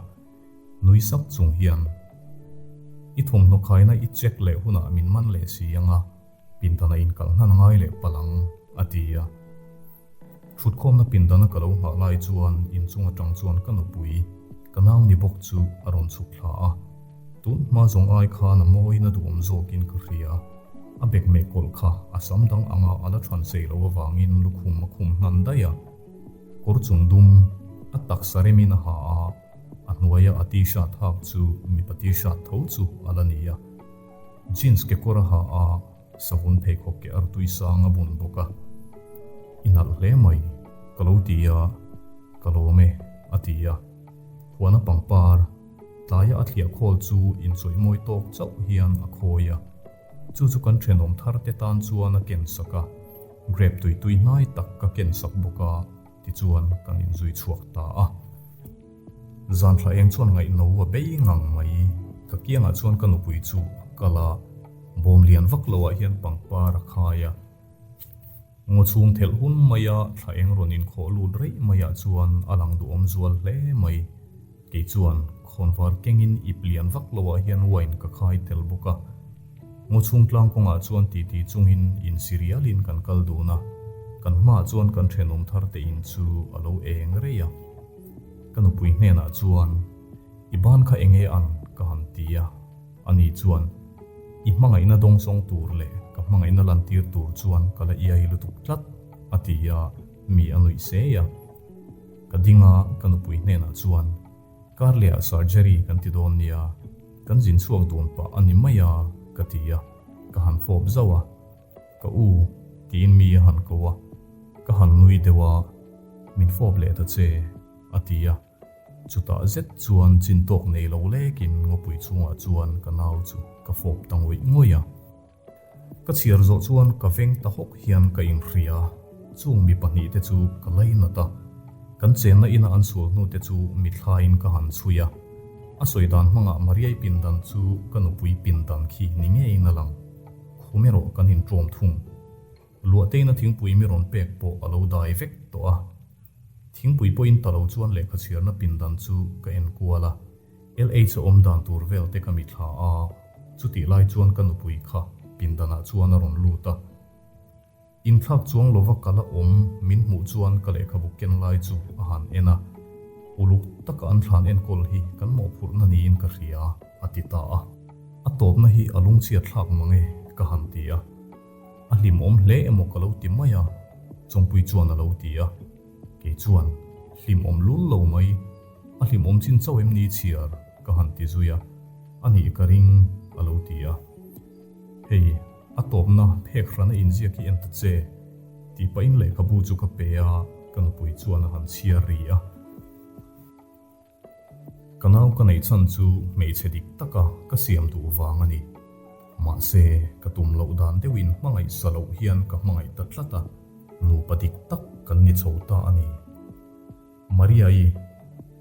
Nui sak chung hian, I thawmhnaw khaina i check leh hunah min man leh si ang a, pindana inkalh hnan ngai leh palh ang, a ti a. Ṭhutkhawmna pindana ka lo nghah lai chuan inchung aṭang chuan ka nupui, ka nau ni bawk chu a rawn chhuk thla a. Tun hma zawng ai khan a mawiin a duhawm zawkin ka hria. A bek meh kawlh kha a sam dang anga a la ṭhan sei loh avangin lukhum a khum hnan daih a. Kawr chung dum a taksa remin a ha a, a hnuaia a t-shirt hak chu mipa t-shirt tho chu a la ni a. Jeans kekawr a ha a, savun pheikhawk ke artui sang a bun bawk a. I nalh hle mai, ka lo ti a, ka lawm e, a ti a. Huana pangpar. Tlaia a thliah khawl chu inchawih mawi tawk chauh hian a khawi a, chu chu kan thenawm thar te tan chuan a ken sak a, grape tui tui hnai tak ka ken sak bawk a, tichuan kan inzui chhuak ta a. Zan thla eng chuan ngaihno a bei ngang mai, ka kiangah chuan ka nupui chu a kal a, bawm lian vak loah hian pangpar a khai a. Ngaw chhung thelh hun maia thla eng rawn inkhawh lut reih maiah chuan a lang duhawm zual hle mai. Kei chuan khawnvar kengin ip lian vak loah hian wine ka khai tel bawk a. Ngaw chhung tlang kawngah chuan titi chungin insi rialin kan kal dun a, kan hmaah chuan kan thenawm thar te in chu a lo eng reih a. Ka nupui hnenah chuan, I ban kha enge an? ka han ti a. Ani chuan, I hmangaihna dawngsawng tur leh ka hmangaihna lantir tur chuan ka la iai lutuk tlat, a ti a, mi a nuih sei a. Ka ding a, ka nupui hnenah chuan, Karlehah surgery kan ti dawn nia, kan zin chhuak dun pah a ni mai a, ka ti a, ka han fawp zauh a. Ka u, tiin mi a han ko a, ka han nui deuh a, Min fawp leh ta che, a ti a. Chutah zet chuan chin tawk nei lo lekin ngawpui chhungah chuan ka nau chu ka fawp ta ngawih ngawih a. Ka chhiar zawh chuan ka veng ta hawk hian ka inhria, chung mi pahnihte chu ka lainat a. Kan chenna ina an sual hnute chu mithlaiin ka han chhui a. A sawi dan hmangah Mariai pindan chu ka nupui pindan khi ni ngeiin a lang. Khum erawh kan inṭawm thung. Luahteina thingpui mi rawn pek pawh a lo dai vek tawh a. Thingpui pawhin ta lo chuan lehkha chhiarna pindan chu ka en kual a, LH a awm dan tur vel te ka mithla a, chutih lai chuan ka nupui kha pindanah chuan a rawn lut a. Inthlak chuang lova ka la awm min hmuh chuan ka lehkhabu ken lai chu a han en a, uluk taka an thlan enkawl hi kan mawhphurhna niin ka hria, a ti ta a. A tawpna hi a lungchhiat thlak mang e, ka han ti a. A hlimawm hle emaw ka lo ti mai a, Chawngpui chuan a lo ti a. Kei chuan, Hlimawm lul lo mai, a hlimawm chin chauh em ni chhiar? ka han ti zui a, A nih ka ring, a lo ti a. Hei, a tawpna phek hrana inziak hi en ta che, tih pahin lehkhabu chu ka pe a, ka nupui chuan a han chhiar ri a. Ka nau ka neih chhan chu hmeichhe dik taka ka siam duh vang a ni. Mahse, ka tum loh dan deuhin hmangaih sa loh hian ka hmangaih ta tlat a, nupa dik tak kan ni chho ta a ni. Maria-i,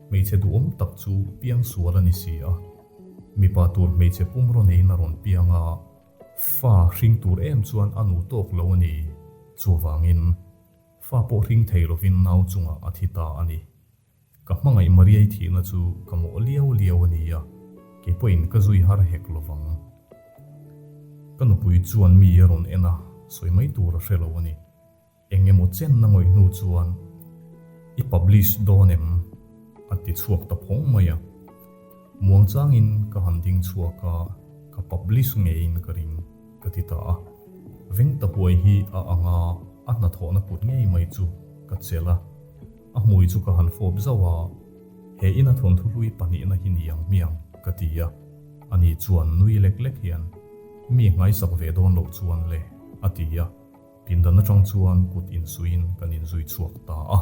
hmeichhe duhawm tak chu piang sual a ni si a. Mipa tur hmeichhe pumraw neiin a rawn piang a, fa hring tur em chuan a nu tawk lo a ni. Chuvangin, fa pawh hring thei lovin nau chungah a thi ta a ni. Ka hmangaih Mariai thihna chu ka mawh liau liau a ni a, kei pawhin ka zui har hek lo vang. Ka nupui chuan mi a rawn en a, sawi mai tur a hre lo a ni. Eng emaw chenna ngawih hnu chuan, I publish dawn em? a ti chhuak ta phawng mai a. Muangchangin ka han ding chhuak a, ka publish ngeiin ka ring, ka ti ta a. Veng ta huai hi a ang a, a hnathawhna kut ngei mai chu ka chelh a. A hmui chu ka han fawp zauh a, He ina thawnthu hlui pahnihna hi ni ang hmiang, ka ti a. Ani chuan nui lek lek hian, Mi nghaisak ve dawn loh chuan le, a ti a. Pindan atang chuan kut insuiin kan inzui chhuak ta a.